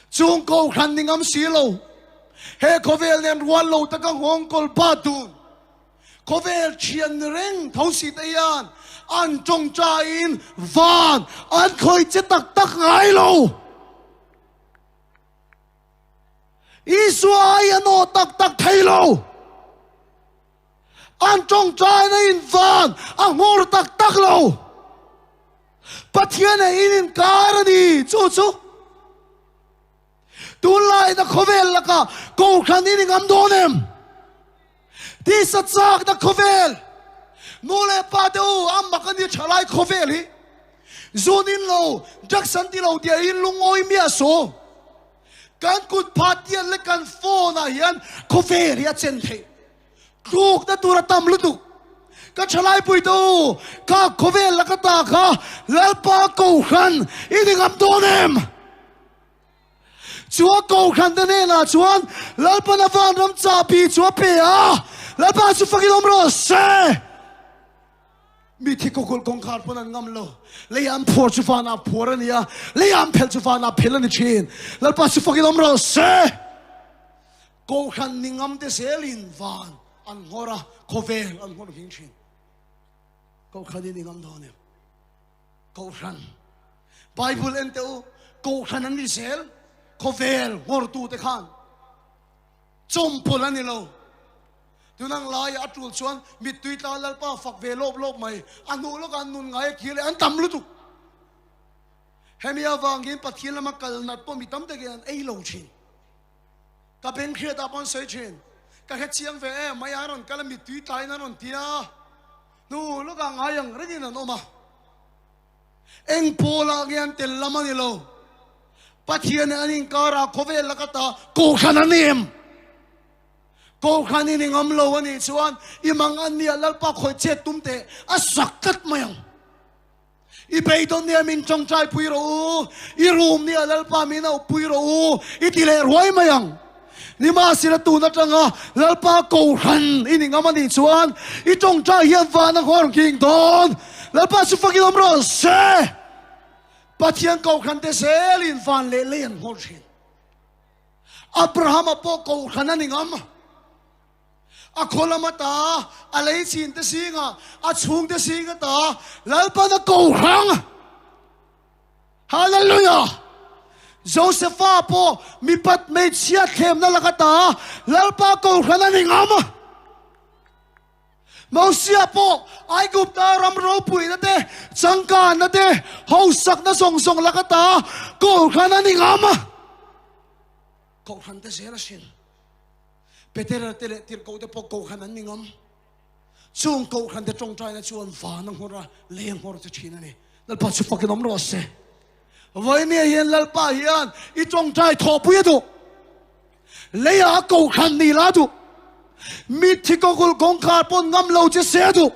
Chung Kohhran ni ngam si lo, he khawvel nen rual lo taka nghawngkawl pa dun, khawvel thian ni reng tho si te hian an tawngtaiin van an khawih che tak tak ngai lo. Isua ai an aw tak tak thei lo. An tawngtaina in van a nghawr tak tak lo. Pathian eh in inkar a ni chu chu. Tunlaina khawvel lakah Kohhran in i ngam dawn em? Tisa chakna khawvel nu leh pa te u a mak a ni thalai khawvel hi. Zun in lo, drugs an ti lo tih in lungawi miah su. Kan kut phat tian leh kan phone ah hian khawvel hi a chen theih. Tlukna tur a tam lutuk. Ka thalai pui te u, kha khawvel laka ta kha Lalpa Kohhran i ni ngam dawn em? Chu a Kohhran te hnenah chuan Lalpan a vanram chahbi chu a pe a, Lalpa chu fakin awm rawh se! Mi thi kawkulh kawngkhar pawn an ngam lo. Lei an phuar chu vanah phuar a ni a, lei an phelh chu vanah phelh a ni thin. Lalpa chu fakin awm rawh se! Kohhran ni ngam te zelin van an nghawr a, khawvel an nghawr nghing thin. Kohhran i ni ngam dawn em? Kohhran. Bible en teh u, Kohhran an ni zel, khawvel nghawrtu te khan chawmpawlh a ni lo. Tunang laia a tul chuan mittui tla Lalpa fak ve lawp lawp mai, a hnuh lawkah an nun ngai a kir leh an tam lutuk. Hemi avangin Pathian lama kal nat pawh mi tam takin an ei lo thin. Ka beng hriatah pawh an sawi thin. Ka hre chiang ve em mai a rawn kal a mittui tlain an rawn ti a, hnuh lawkah ngai ang rengin an awm a. Eng pawlah nge an tel lam a ni lo. Pathian an inkarah khawvel laka ta Kohhran a ni em? Kohhran in i ngam lo a nih chuan i mang an nia Lalpa khawih chet tum teh a sak tlat mai ang. I beidawn nia min tawngtai pui rawh u, i rum nia Lalpa min auh pui rawh u i ti leh ruai mai ang. Nimahsela tun atanga Lalpa Kohhran in i ngam a nih chuan i tawngtai hian van a nghawr nghing dawn. Lalpa chu fakin awm rawh se. Pathian Kohhran te zelin van leh lei an nghawr thin. Abrahama pawh Kohhran a ni ngam. A khaw lam ata, a lei chin te singa, a chhung te sing ata, Lalpan a Kohhrang. Hallelujah! Josepha pawh mipat hmeichhia thlemna lak ata Lalpa Kohhran a ni ngam. Mosia pawh Aigupta ram ropuina te, changkanna te, hausakna zawng zawng lak ata Kohhran a ni ngam. Kohhran te zel asin. Petera te leh Tirhkoh te pawh Kohhran an ni ngam. Chung Kohhran te tawngtaina chuan van a nghawr a, lei a nghawr che thin a ni. Lalpa chu fakin awm rawh se. Vawinia hian Lalpa hian i tawngtai thawhpui a duh. Leiah a Kohhran ni la duh. Mitthi kawkulh kawngkhar pawn ngam lo che se a duh.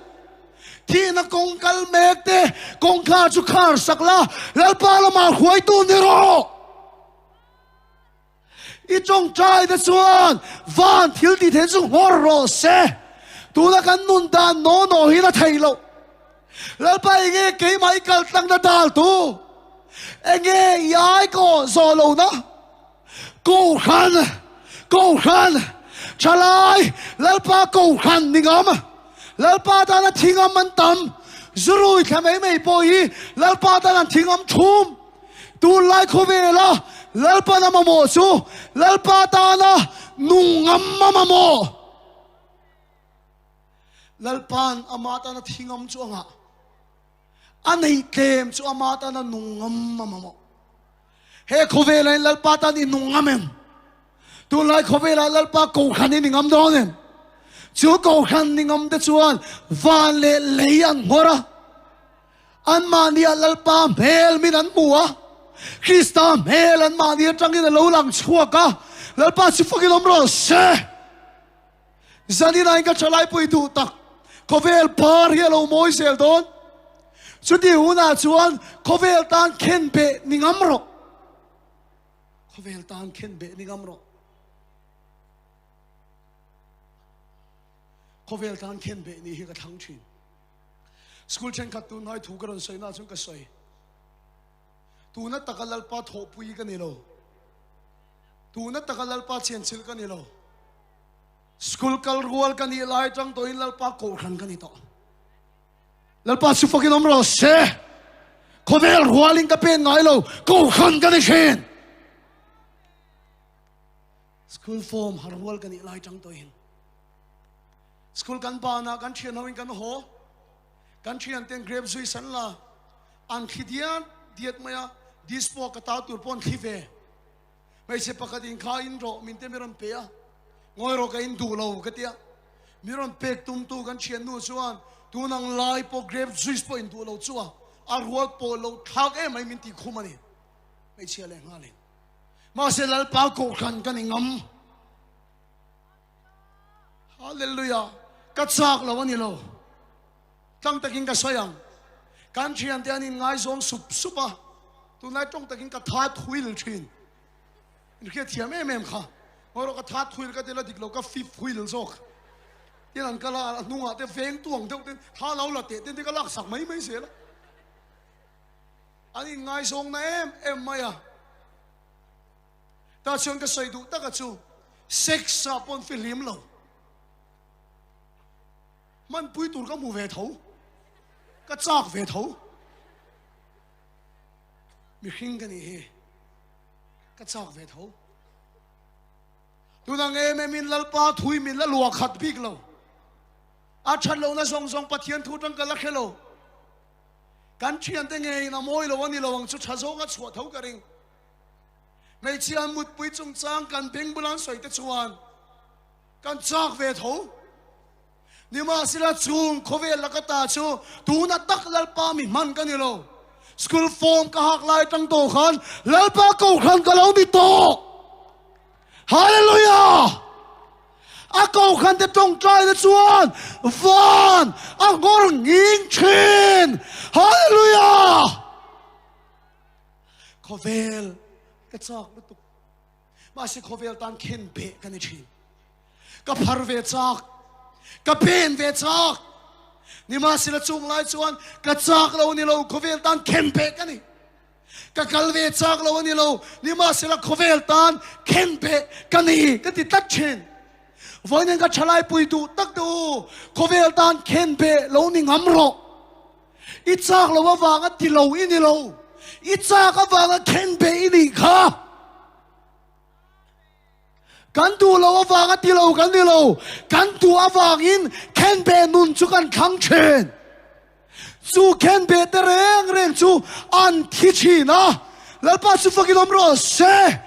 Thihna kawng kal mek te kawngkhar chu khar sak la, Lalpa lamah hruaitu ni rawh. I tawngtai te chuan van thil ti thei chu nghawr rawh se. Tuna kan nun dan naw naw hi la thei loh. Lalpa enge keimah i kal tlangna dal tu? Enge i ai kaw zawh lohna? Kohhran, Kohhran, thalai, Lalpa Kohhran ni ngam. Lalpa tana thi ngam an tam. Zurui thla mai mai pawh hi Lalpa tana an thi ngam thum. Tunlai khawvela Lalpan a mamawh chu Lalpa tana nung ngam a mamawh. Lalpan ama tana thi ngam chu a ngah. A neih tlem chu ama tana nung ngam a mamawh. He khawvela in Lalpa tan i nung ngam em? Tunlai khawvela Lalpa Kohhran i ni ngam dawn em? Chu Kohhran ni ngam te chuan van leh lei an nghawr a. Anmahniah Lalpa hmel min an hmu a, Krista hmel anmahni atangin a lo lang chhuak a. Lalpa chu fakin awm rawh se. Zanin ain ka thalaipui duh tak khawvel par hi a lo mawi zel dawn. Chuti hunah chuan khawvel tan khen beh ni ngam rawh. Khawvel tan khen beh ni ngam rawh. Khawvel tan khen beh ni hi ka thlang thin. School thenkhat tun hnai thu ka rawn sawi na chuan ka sawi. Tuna taka Lalpa thawhpui ka ni lo. Tuna taka Lalpa chenchilh ka ni lo. School kal rual ka nih lai tang tawhin Lalpa kohhran ka ni tawh. Lalpa chu fakin awm rawh se. Khawvel rualin ka pen ngai lo, kohhran ka ni thin. School form har rual ka nih lai tang tawhin. School kan banah kan thian hoin kan haw. Kan thian ten grape juice an la. An thli diat diat mai a, dispo ka ta tur pawh an thli ve. Hmeichhe pakhat in kha in rawh min te mi rawn pe a, ngawi rawh ka in duh lo ka ti a. Mi rawn pek tum tu kan thiannu chuan tun ang lai pawh grape juice pawh in duh lo chu a, a rual pawh lo thlak em mai min tih khum a ni. Hmeichhia leh nghal in. Mahse Lalpa kohhran ka ni ngam. Hallelujah. Ka chak lo a ni lo. Tlang takin ka sawi ang. Kan thiante an inngaizawng sup sup a, tunlai tawng takin ka tha thuil thin. In hriat thiam em em kha. Ngawi rawh ka tha thuil ka ti la dik lo ka fifth wheel zawk. Tin an kal a, a hnungah te veng tuang deuh ten tha lo la teh ten te ka laksak mai mai zel a. An inngaizawng na em em mai a. Tah chuan ka sawi duh taka chu sex ah pawh an fihlim lo. Hmanpui tur ka hmu ve tho, ka chak ve tho. Mihring ka nih hi, ka chak ve tho. Tunah em em in Lalpa thui min la luah khat bik lo. A that lohna zawng zawng Pathian thu tang ka la hre lo. Kan thiante ngeiin a mawi lo a ni lo ang chu tha zawnga chhuah tho ka ring. Hmeichhia mutpui chungchang kan beng bulan sawi te chuan Kan chak ve tho. Nimahsela chung khawvel laka ta chu tuna tak Lalpa mi hman ka ni lo. School form ka hak lai tang tawh khan Lalpa kohhran ka lo ni tawh. Hallelujah! A kohhran te tawngtai na chuan van a nghawr nghing thin. Hallelujah! Khawvel ka chak lutuk. Mahse khawvel tan khen beh ka ni thin. Ka phar ve chak. Ka pen ve chak. Nimahsela chung lai chuan ka chak lo ni lo khawvel tan khen beh ka ni. Ka kal ve chak lo ani lo. Nimahsela khawvel tan khen beh ka ni ka ti tlat thin. Vawiin ka thalai pui duh tak te u khawvel tan khen beh lo ni ngam rawh. I chak lo avanga ti lo i ni lo. I chak avanga khen beh i nih kha. Kan duh lo avanga ti lo kan ni lo. Kan duh avangin khen beh nun chu kan thlang thin. Chu khen beh te reng reng chu an thi thin a. Lalpa chu fakin awm rawh se.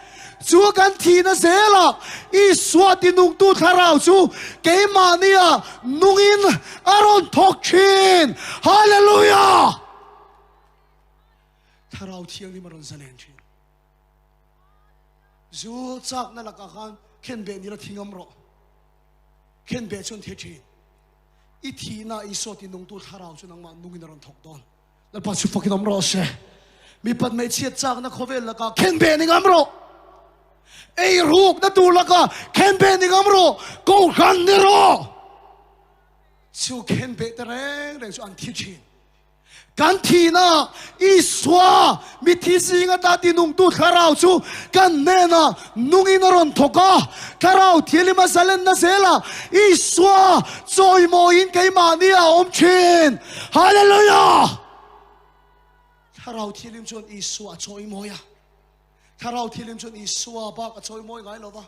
Chu kan thihna zelah Isua tinungtu thlarau chu keimahnia nungin a rawn thawk thin. Hallelujah! Thlarau Thianghlim a rawn zalen thin. Zu chakna lakah khan khenbeh nila thi ngam rawh. Khenbeh chuan thi thin. I thihna Isua tinungtu thlarau chu nangmah nungin a rawn thawk dawn. Lalpa chu fakin awm rawh se. Mipat hmeichhiat chakna khawvel lakah khenbeh ni ngam rawh. Ei rukna tur lakah khenbeh ni ngam rawh. Kohhran ni rawh. Chu khenbeh te reng reng chu an thi thin. Kan thihna Isua mithi zing ata tinungtu thlarau chu kan hnenah nungin a rawn thawk a. Thlarau thianghlim a zalenna zelah Isua chawimawiin keimahni a awm thin. Hallelujah! Thlarau Thianghlim chuan Isua a chawimawi a. Thlarau Thianghlim chuan Isua bak a chawimawi ngai lo va.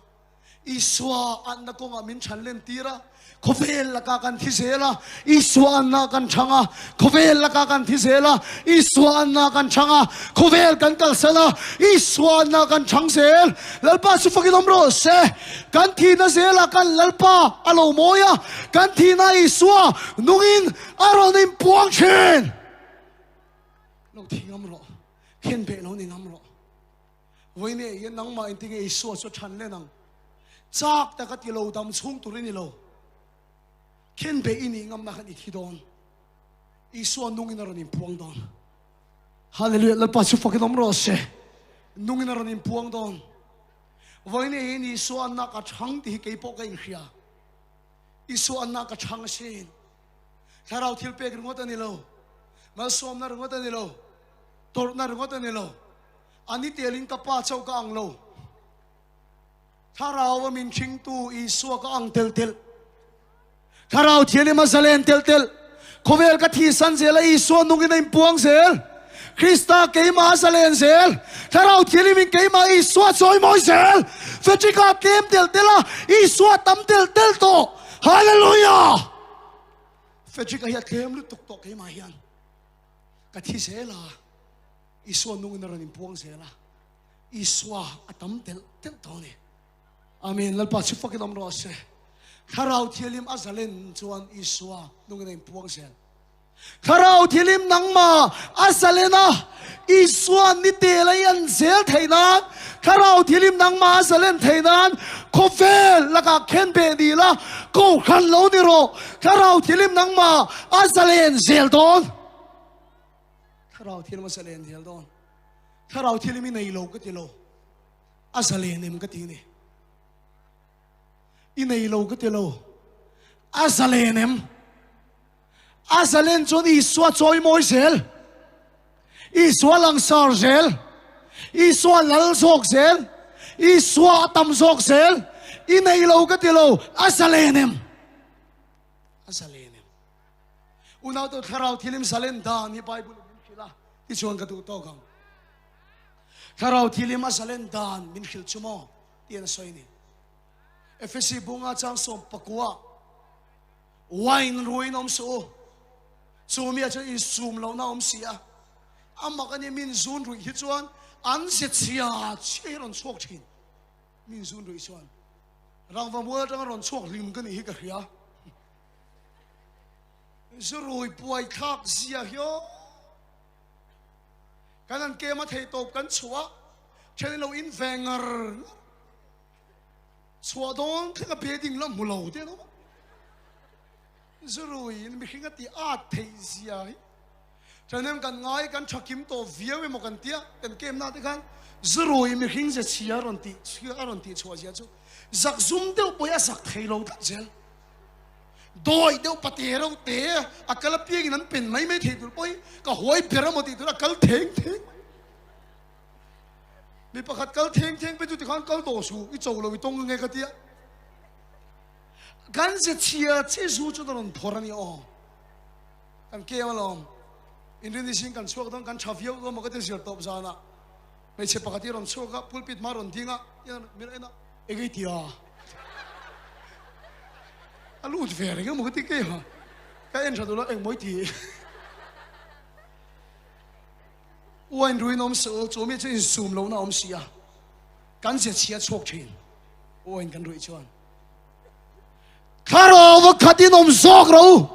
Isua anna kawngah min chhan len tir a. Khawvel lakah kan thi zel a, Isua anna kan chhang a. Khawvel lakah kan thi zel a, Isua anna kan chhang a. Khawvel kan kalsan a, Isua anna kan chhang zel. Lalpa chu fakin awm rawh se. Kan thihna zelah kan Lalpa a lo mawi a, kan thihna Isua nungin a rawn inpuang thin. Lo thi ngam rawh, khen beh lo ni ngam rawh. Vawiin hian nangmah engtinge Isua chu a chhan len ang? Chak taka ti lo dam chhung tur i ni lo. Khenbeh i nih ngamna khan i thi dawn. Isua nungin a rawn inpuang dawn. Hallelujah, Lalpa chu fakin awm rawh se. Nungin a rawn inpuang dawn. Vawiin hian Isua anna ka chhang tih hi kei pawh ka inhria. Isua anna ka chhang asin. Thlarau thil pek ringawt a ni lo. Malsawmna ringawt a ni lo. Tawrhna ringawt a ni lo. A ni telin ka pa chauh ka ang lo. Thlarau a min hringtu Isua ka ang tel tel. Thlarau Thianghlim a zalen tel tel. Khawvel ka thihsan zel a Isua nungin a inpuang zel. Krista keimah a zalen zel. Thlarau Thianghlimin keimah Isua chawimawi zel. Frederick-a tlem tel tel a Isua tam tel tel tawh. Hallelujah! Frederick-a hi a tlem lutuk tawh keimah hian. Ka thi zel a, Isua nungin a rawn inpuang zel a. Isua a tam telh telh tawh a ni. Amen. Lalpa chu fakin awm rawh se. Thlarau Thianghlim a zalen chuan Isua nungin a inpuang zel. Thlarau Thianghlim nangma a zalen a, Isua ni tel a i an zel theih nan, Thlarau Thianghlim nangma a zalen theih nan, khawvel lakah khenbeh ni la, kohhran lo ni rawh. Thlarau Thianghlim nangma a zalen zel dawn. Thlarau Thianghlim a zalen zel dawn. Thlarau Thianghlim i nei lo ka ti lo. A zalen em ka ti ni. I nei lo ka ti lo. A zalen em? A zalen chuan Isua chawimawi zel. Isua langsar zel. Isua lal zawk zel. Isua a tam zawk zel. I nei lo ka ti lo. A zalen em? A zalen em? Unau thlarau thilim zalen dan hi Bible in min hrilh a, tichuan ka duh tawk ang. Thlarau thilim a zalen dan min hrilh chu maw? Tiin a sawi a ni. Efesi bunga chang 14 wine ruin awm suh u. Chu mi ah chuan insum lohna awm si a. A mak a ni, min zun ruih hi chuan an ze chhia chhia hi rawn chhuak thin. Min zun ruih chuan rangva mual atanga rawn chhuak hlim ka nih hi ka hria. Zurui puai thlak zia hi aw. Kan an kem a thei tawp kan chhuah a, then lo in ve ngar ngar. Chhuah dawn thleng a bedding la hmu lo te an awm a. Zurui in mihring a ti at theih zia hi. Thahnem kan ngai kan tha kim tawh viau emaw kan tia kan kem na te khan zurui mihring ze chhia a rawn tih chhia a rawn tih chhuah zia chu zak zum deuh pawh hi a zak thei lo tlat zel. Dawi deuh pate reuh te a kal apiangin an pen mai mai thei tur pawh hi ka huai ber emaw tih tur a kal theng theng mai. Mi pakhat kal theng theng pe chu tikhan kal tawh suh i cho lo i tawng ange ka tia. Kan ze chhia che zu chu a rawn phawrh a ni aw. Kan kem alawm. Inrin zing kan chhuak dawn kan tha viau dawn maw ka ti zir tawp zanah hmeichhe pakhat hi a rawn chhuak a, pulpit hma a rawn ding a, min en a, eng ei tia? A lut ve reng emaw ka ti kei ha. Ka en tha duh lo, eng mawi ti? Uain ruin awm suh u, chu mi chu insum lohna awm si a, kan ze chhia chhuak thin uain kan ruih chuan. Thlarau va khatin awm zawk rawh u.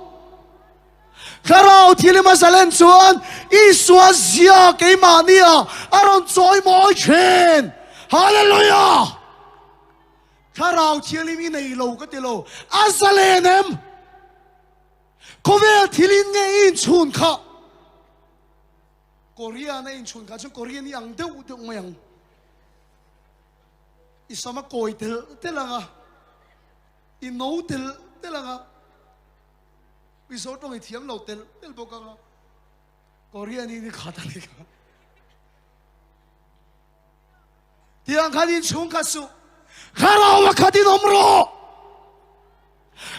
Thlarau thilim a zalen chuan Isua zia keimahnia a rawn chawi mawi thin. Hallelujah! Thlarau thilim i nei lo ka ti lo, a zalen em? Khawvel thilin nge i inchhun kha? Korean a inchhun kha chuan Korean i ang deuh deuh mai ang. I sam a kawi tel tel ang a, i no tel tel ang a, Mizo tawng i thiam lo tel tel bawk ang a, Korean in i khat a ni kha. Tiang khan in chhung khat suh, Thlarau a khat in awm rawh.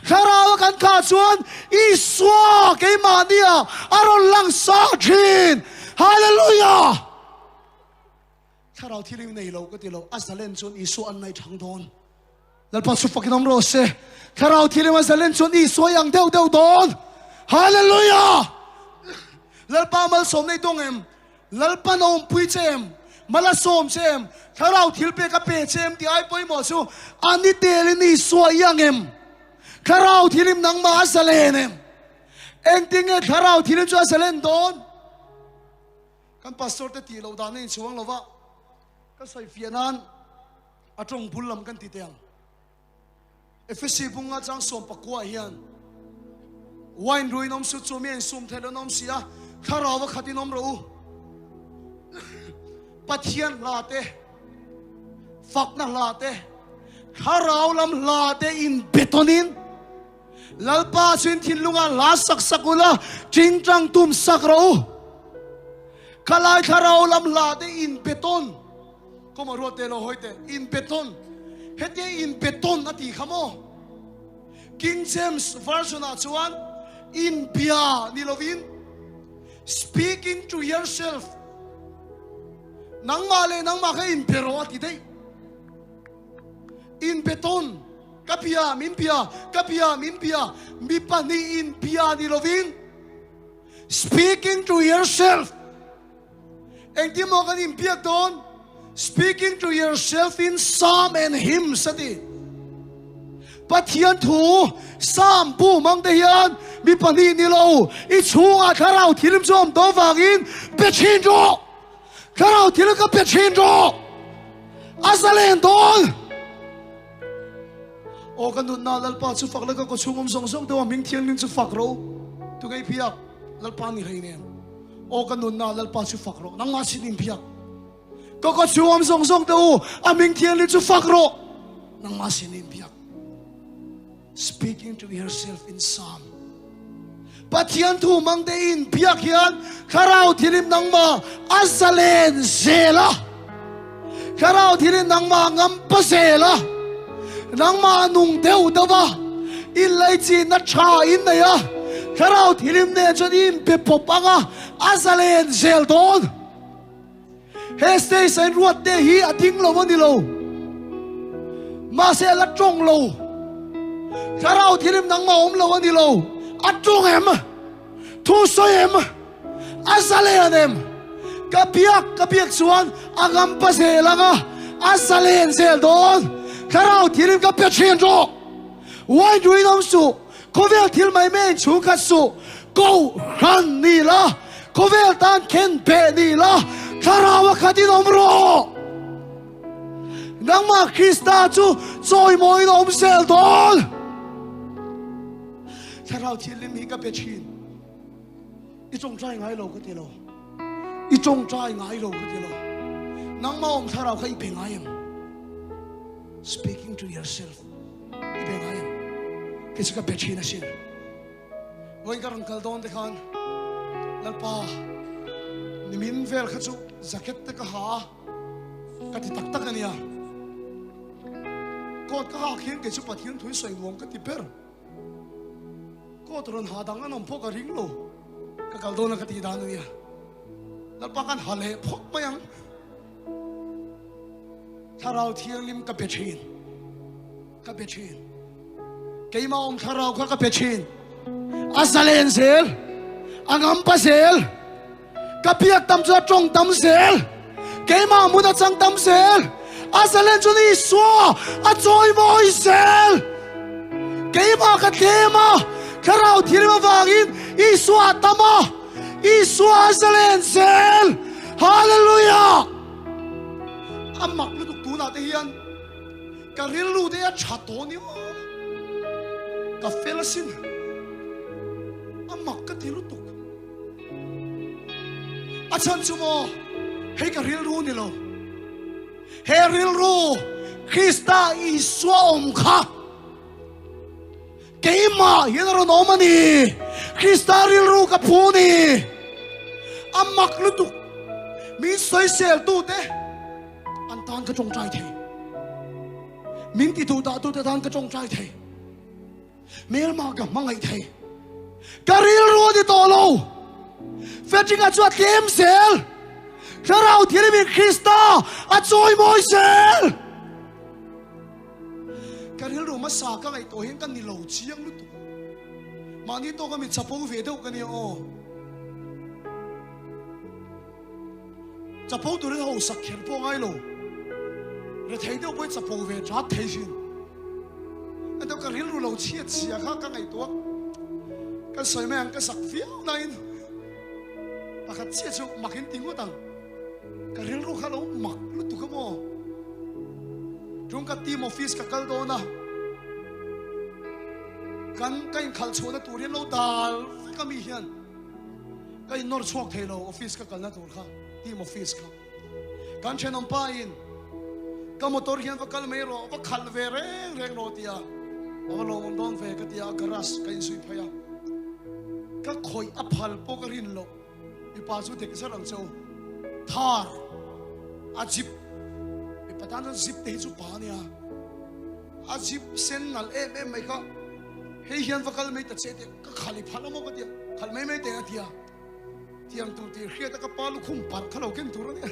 Thlarau a kan khah chuan Isua keimahnia a rawn lang sa thin. Hallelujah! Thlarau thil hi nei lo ka ti lo, a zalen chuan Isua an ngaihthang dawn. Lalpa chu fakin awm rawh se. Thlarau thil hi a zalen chuan Isua i ang deuh deuh dawn. Hallelujah! Lalpa malsawm nei dawng em? Lalpa na awmpui che em? Mal a sawm che em? Thlarau thil pek a pe che em tih ai pawimawh chu a ni telin Isua i ang em? Thlarau thil hi nangmah a zalen em? Engtin nge thlarau thil chu a zalen dawn? Kan pastor te tih loh dan a inchhuang lo va, ka sawi fiah nan a tawng bul lam kan ti teh ang. Efesi bunga chang 19 hian wine ruin awm su chu mi a insum theih loh awm si a, thlarau a khatin awm rawh u. Pathian hla te, fakna hla te, thlarau lam hla te in betawnin Lalpa chuin thinlungah hla sak sak ula, tingtang tum sak rawh u. Khalai thlarau lam hla te in betawn. Kawm a ruat te lo hawi teh, in betawn. Hetia in betawn a tih kha maw? King James Version ah chuan in bia ni lovin speaking to yourself, nangmah leh nangmah kha in be rawh a ti daih. In betawn, ka bia, min bia, ka bia, min bia, mi pahnih in bia ni lovin speaking to yourself. Engtin maw kan inbiak dawn? Speaking to yourself in psalm and hymns a ti. Pathian thu Psalm bu mang te hian mi pahnih ni lo i chhungah thlarau thil chu awm tawh vangin pe thin rawh. Thlarau thil ka pe thin rawh. A zalen dawn. Aw ka nunna Lalpa chu fak la ka kawchhung awm zawng zawng deuh a hming thianghlim chu fak rawh u. Tunge i biak? Lalpa ni hlei nen. Aw ka nunna Lalpa chu fak rawh, nangmah sin in biak. Ka ka chuam zawng zawng te u, a hming thianghlim chu fak rawh, nangmah sin in biak. Speaking to yourself in psalm. Pathian thu mang te in biak hian thlarau thilim nangmah a zalen zel a. Thlarau thilin nangmah ngam pa zel a. Nangmah nung deuh deuh a. In leichinna tha in nei a. Thlarau thilim nen chuan i inpe pawp ang a, a zalen zel dawn. He stage a in ruat te hi a ding lo a ni lo. Mahse a la tawng lo. Thlarau thilim nangmah awm lo a ni lo. A tawng em? Thu sawi em? A zalen em? Ka biak ka biak chuan a ngam pa zel ang a, a zalen zel dawn. Thlarau thilin ka pe thin rawh. Wine ruin awm suh, khawvel thil mai mai in chhungkhat suh, koh hran ni la, khawvel tan khen beh ni la, thlarau a khatin awm rawh. Nangmah Krista chu chawimawiin a awm zel dawn. Thlarau thianghlim hi ka pe thin. I tawngtai ngai lo ka ti lo. I tawngtai ngai lo ka ti lo. Nangmah awm thlarau kha i pe ngai em? Speaking to yourself. I pe ngai em? Kei chu ka pe thin asin. Vawiin ka rawn kal dawn te khan Lalpa nimin vel kha chu jacket te ka ha a, ka ti tak tak ania. Coat ka hak hian kei chu Pathian thu hi sawi nuam ka ti ber. Coat rawn ha dang an awm pawh ka ring lo. Ka kal dawn a ka tih dan a nia. Lalpa khan ha leh phawt mai ang. Thlarau Thianghlim ka pe thin. Ka pe thin. Keimah awm thlarau kha ka pe thin. A zalen zel. A ngampa zel. Ka biak tam chu a tawng tam zel. Keimah hmun a chang tam zel. A zalen chu ni Isua a chawimawi zel. Keimah ka tlem a, thlarau thirim avangin Isua a tam a, Isua a zalen zel. Hallelujah! A mak lutuk tunah te hian ka rilru te a tha tawh ni awm. Ka fel asin. A mak ka ti lutuk. A chhan chu maw, hei ka rilru ni lo. He rilru Krista Isua awm kha keimah hian a rawn awm a ni. Krista rilru ka phu ni. A mak lutuk. Min sawiseltute an tan ka tawngtai thei. Min titudahtute tan ka tawngtai thei. Hmelma ka hmangaih thei. Ka rilru a ni tawh lo. Frederick-a chu a tlem zel. Thlarau Thianghlimin Krista a chawimawi zel. Ka rilru hmasa ka ngaihtuah hian ka ni lo chiang lutuk. Mahni tawka mi chapo ve deuh ka nia aw. Chapo turin hausak kher pawh ngai lo. Rethei deuh pawhin chapo ve that thei thin. Engtiang ka rilru lo chhiat chhia kha ka ngaihtuah kan sawi mai ang ka zak viau nain pakhat chiah chu mak in ti ngawt ang. Ka rilru kha lo mak lutuk a maw. Tung ka team office ka kal dawn a. Kan ka inkhalh chhuahna tur hi an lo dal vek a mi hian ka innawr chhuak thei lo office ka kalna tur kha team office kha. Kan thenawm pa in ka motor hian va kal mai rawh va khalh ve reng reng rawh tia a va lawmawm dawn ve ka tia garage ka inzui phei a ka khawih a phal pawh ka rin loh mipa chu dek zar ang cheu thar a jeep mipa tan chuan jeep te hi chu pa ania a jeep sen nalh em em mai kha hei hian va kal mai ta che te ka khal i phal amaw ka tia khalh mai mai teh a tia Tiang tur tih hriat a ka pa lukhum parh kha lo ken tur a nia.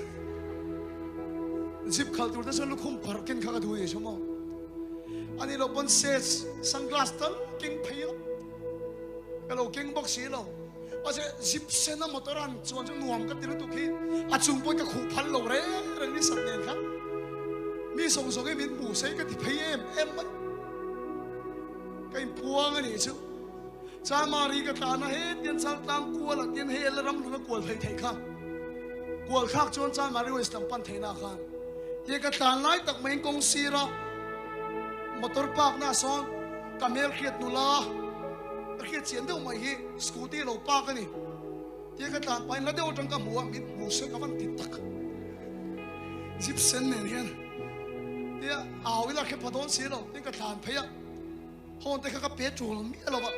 Zip khal tur te chuan lukhum parh ken kha ka duh ni chu maw. Ani lo pawn sets sunglass tal keng phei la. Ka lo keng bawk si lo. Mahse zip sen a motor an chuan chu nuam ka ti lutuk hi a chung pawhin ka khuh phal lo reng reng ni sat nen khan. Mi zawng zawng hi min hmu sei ka ti phei em em mai. Ka inpuang a nih chu. Chamari ka tlan a, hetiang Chaltlang kual ah tian hei la ramhlun a kual thei theih kha. Kual thlak chuan Chamari West lam pan theihna khan tia ka tlan lai tak maiin kawng sir a motor park na sawn ka hmel hriat nula ka hriat chian deuh mai hi scooty lo park a ni. Tia ka tlan pahin la deuh atang ka hmu a, min hmu se ka van ti tak. Jeep sen nen hian tia au ila hre pha dawn si lo tin ka tlan phei a. Hawn te kha ka pe tul miah lo va,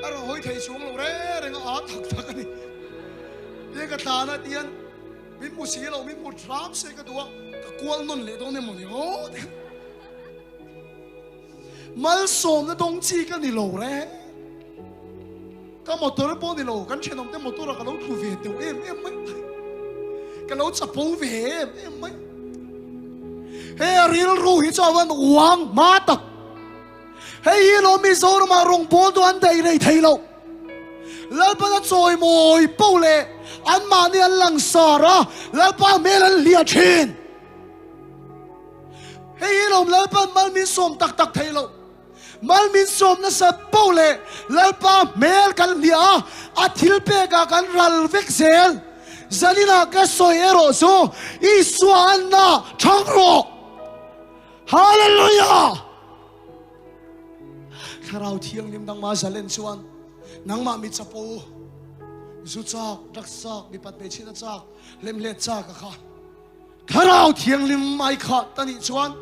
a rawn hawi thei chhung lo reng reng a, aa thak thak a ni. Tiang ka tlan a tian min hmu si lo, min hmu hram se ka duh a, ka kual nawn leh dawn emaw ni aw ti. Malsawmna dawng chi ka ni lo reng. Ka motor pawh ni lo, kan thenawm te motor ah ka lo tlu ve teuh em em mai. Ka lo chapo ve em em mai. He rilru hi chu a van uang hma tak. Hei hi lo Mizoramah rawngbâwl chu an daih rei thei lo. Lalpan a chawimawi poh leh anmahni an langsar a, Lalpa hmel an hliah thin. Hei hi lo Lalpan mal min sawm tak tak thei lo. Mal min sawm nasa poh leh Lalpa hmel kan hliah a, a thilpekah kan ral vek zel. Zaninah ka sawi erawh chu Isua anna thang rawh. Hallelujah! Thlarau Thianghlim nangmah zalen chuan nangmah mi chapo, zu chak, drugs chak, mipat hmeichhiatna chak, hlemhlet chak a kha. Thlarau Thianghlim ai kha ta nih chuan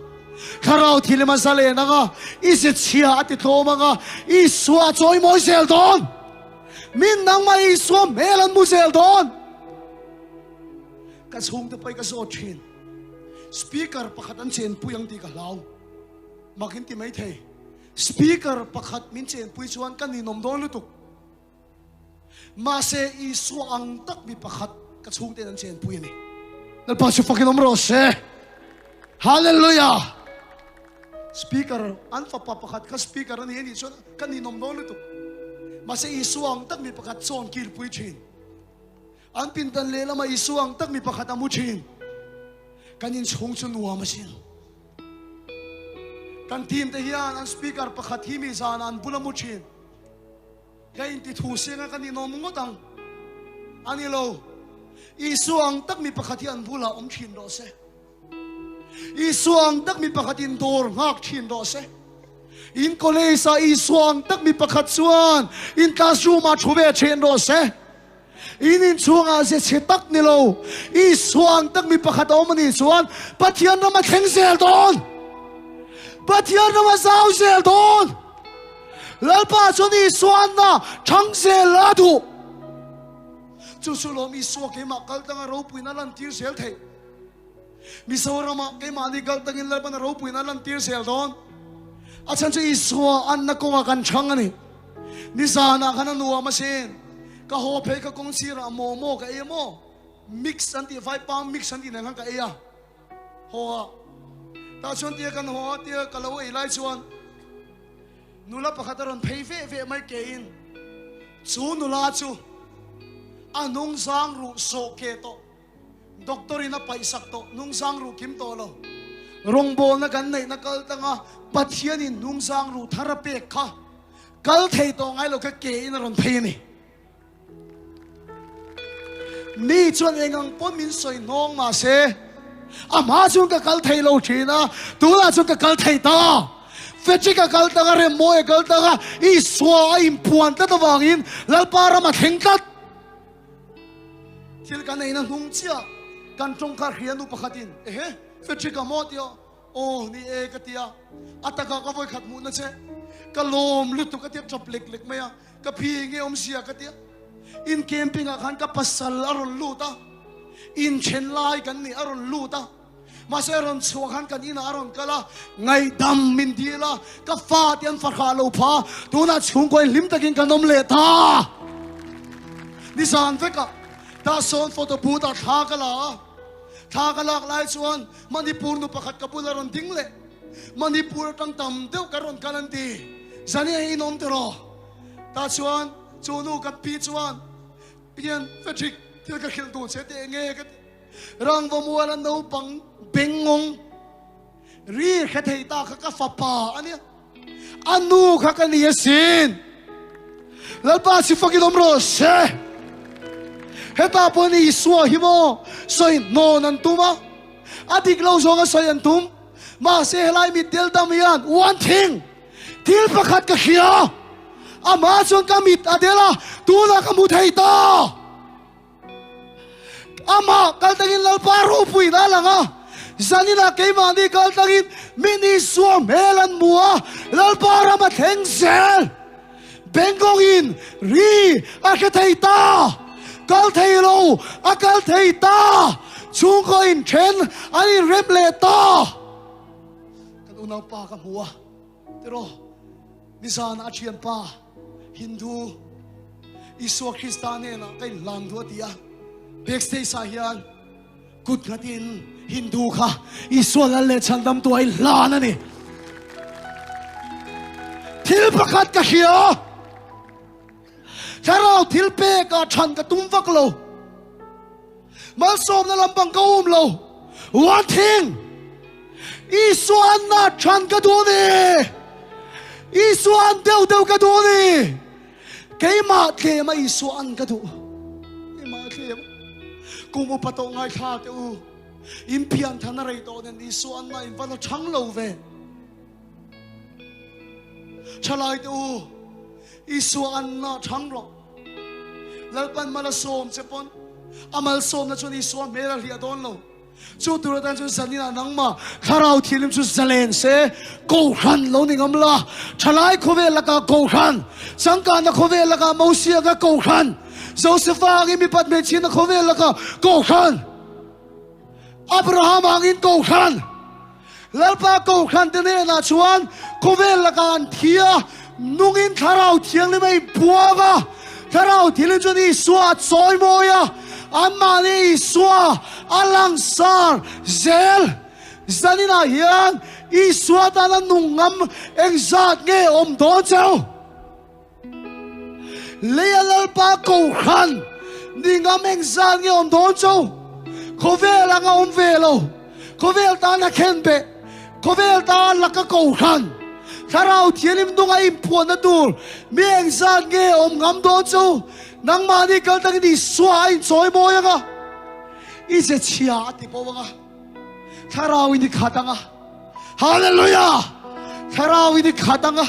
Thlarau Thianghlim a zalen anga, i ze chhia a ti tlawm anga, Isua a chawi mawi zel dawn. Min nangmah Isua hmel an mu zel dawn. Ka chhungte pawh i ka zawt thin. Speaker pakhat an chenpui ang tih ka hlau. Mak in ti mai thei. Speaker pakhat min chenpui chuan ka ninawm dawn lutuk. Mahse Isua ang tak mi pakhat ka chhungten an chenpui a ni. Lalpa chu fakin awm rawh se. Hallelujah! Speaker an fapa pakhat kha speaker a ni a nih chuan ka ninawm dawn lutuk. Mahse Isua ang tak mi pakhat chawn kilpui thin. An pindan lehlamah Isua ang tak mi pakhat a mu thin. Kan inchhung chu nuam asin. Kan team te hian an speaker pakhat hi mi zanah an bula mu thin. Ka inti thu sianga kan inawm ngawt ang. A ni lo. Isua ang tak mi pakhat hi an bulah awm thin rawh se. Isua ang tak mi pakhat in dawr nghak thin rawh se. In college ah Isua ang tak mi pakhat chuan in classroom ah thu ve thin rawh se. In inchhungah ze chhe tak ni lo, Isua ang tak mi pakhat a awm a nih chuan Pathian ram a thleng zel dawn. Pathian ram a zau zel dawn. Lalpa chuan Isua anna thang zel a duh. Chu chu lawm Isua keimah kal tanga ropuina lantir zel theih. Mizoramah keimahni kal tangin Lalpan a ropuina a lantir zel dawn. A chhan chu Isua anna kawngah kan chhang a ni. Nizanah khan a nuam asin. Ka haw phei ka kawng sirah momo ka ei a maw? Mix an tih vaipa mix an tih nen khan ka ei a. Haw a. Tah chuan tia kan haw a tia ka lo ei lai chuan nula pakhat a rawn phei veh veh mai keiin chu nula chu a hnungzang ruh sawh ke tawh. Doctor in a paihsak tawh, hnungzang ruh kim tawh lo. Rawngbawlna kan neihna kal tanga Pathian in hnungzang ruh thar a pek kha kal thei tawh ngai lo kha ke in a rawn phei a ni. Mi chuan eng ang pawn min sawi hnawng mah se a hma chuan ka kal thei lo thin a, tunah chuan ka kal thei ta. Frederick-a kal tang a, Remmawia kal tang a, Isua a inphuan tlat avangin Lalpa ram a thleng tlat. Thil kan eina hnung chiah kan tawngkar hria nu pakhatin, Ehe, Frederick-a maw tia? Aw, ni e ka ti a, a takah ka vawikhat hmuhna che, ka lawm lutuk a tia tap lek lek mai a, ka phi nge awmzia ka ti a, in camping ah khan ka pasal a rawn lut a, inthen lai kan nih a rawn lut a, mahse a rawn chhuah khan kan inah a rawn kal a, ngaihdam min dil a, ka fa te an fahrah lo pha, tunah chhungkaw in hlim takin kan awm leh ta. Nizan vekah tah sawn photo booth ah thla ka la a, thla ka lak lai chuan Manipur nu pakhat ka bula rawn ding leh Manipur atang tam deuh kan rawn kal an ti. Zania hi in awm tiraw? Tah chuan chu nu kan pi chuan Pian Frederick thil ka hrilh duh che teh nge ka ti. Rangva muala naupang bengngawng ri hre thei ta kha ka fapa a nia. A nu kha ka ni asin. Lalpa si fakin awm rawh se. Heta pawh ni Isua hi maw sawi hnawn an tum a, a dik lo zawnga sawi an tum. Mahse helai mit del dam hian one thing, thil pakhat ka hria, amah chuan ka mit a del a, tunah ka hmu thei ta. Amah kal tangin Lalpa ropuiin a lang a, zaninah keimahni kal tangin min Isua hmel an hmu a, Lalpa ram a thleng zel. Bengkawngin ri a hre thei ta, kal thei lo a kal thei ta, chhungkaw inthen an inrem leh ta. Kan unaupa ka hmu a, tiraw nizanah a thianpa Hindu Isua Krista hnenah ka inhlan duh a ti a, backstage ah hian kut nghatin Hindu kha Isua lal leh chhandam tu a inhlan a ni. Thil pakhat ka hria, thlarau thil pek ah chhan ka tum vak lo, malsawmna lampang ka um lo, one thing, Isua anna chhan ka duh a ni, Isua an deuh deuh ka duh a ni. Keimah tlem a Isua an ka duh. Keimah tlem. Kum upa tawh ngaithla teh u. In pian than a rei tawh nen Isua an na in van a chang lo ve. Thalai teh u. Isua an na chang rawh. Lalpan mal a sawm che pawn a malsawmna chuan Isua hmel a hliah dawn lo. Chu tur atan chuan zaninah nangmah Thlarau Thianghlim chu zalen se, Kohhran lo ni ngam la, thalai khawvel lakah Kohhran, changkanna khawvel lakah Mosia ka Kohhran, Josefa angin mipat hmeichhiatna khawvel lakah Kohhran, Abraham angin Kohhran, Lalpa Kohhran te hnenah chuan khawvel lakah an thi a, nungin Thlarau Thianghlim a inpuang a, Thlarau Thianghlim chuan Isua a chawimawi a, anmahni Isua a langsar zel. Zaninah hian Isua tana nung ngam engzat nge awm dawn cheu? Leia Lalpa Kohhran ni ngam engzat nge awm dawn chu? Khawvel anga awm ve lo, khawvel tan a khen beh, khawvel tan laka Kohhran, Thlarau Thianghlim hnunga inphuahna tur mi engzat nge awm ngam dawn chu? Nangmahni kal takin Isua a inchawi mawi anga, i ze chhia a ti bo anga, Thlarau in i khat anga. Hallelujah! Thlarau in i khat anga.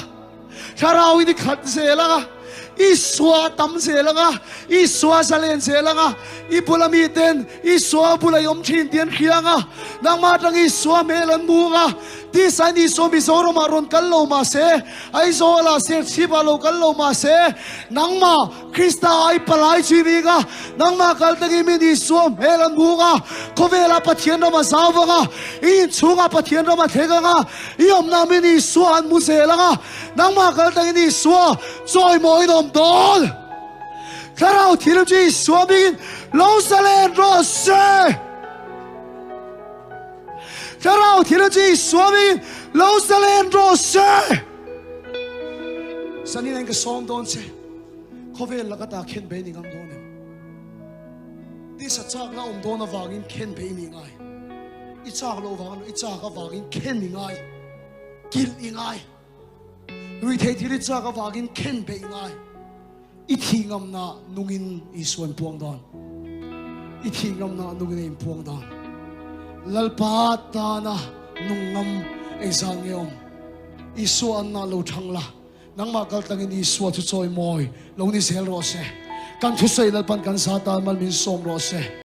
Thlarau in i khat zel anga, Isua tam zel anga, Isua zalen zel anga, i bula mi ten Isua bula i awm thin tih an hria anga, nangmah atang Isua hmel an hmu anga, tisain Isua Mizoram ah rawn kal lo mahse, Aizawl ah Serchhip ah lo kal lo mahse, nangmah Krista ai palai chin ing a, nangmah kal tangin min Isua hmel an hmu anga, khawvelah Pathian ram a zau vang a, i inchhungah Pathian ram a thleng anga, i awmna min Isua an hmu zel anga, nangmah kal tangin Isua chawimawiin awm dawn. Thlarau Thianghlim chu Isua bingin lo zalen rawh se. Thlarau Thianghlim chu Isua bingin lo zalen rawh se. Sanin en ka sawm dawn che. Khawvel laka ta khen bei ni ngam dawn em? Tisa chakna awm dawn avangin khen bei ni ngai. I chak lo vang i chak avangin khen i ngai. Kilh i ngai. Rui thei thil i chak avangin khen bei ngai. I thi ngamna nungin Isuan puang dawn. I thi ngamna nungin a inpuang dawn. Lalpa tana nung ngam engzal nge awm? Isua anna lo chang la. Nangmah kaltlangin Isua chu chawimawi lo ni zel rawh se. Kan thusawi Lalpan kan za tan mal min sawm rawh se.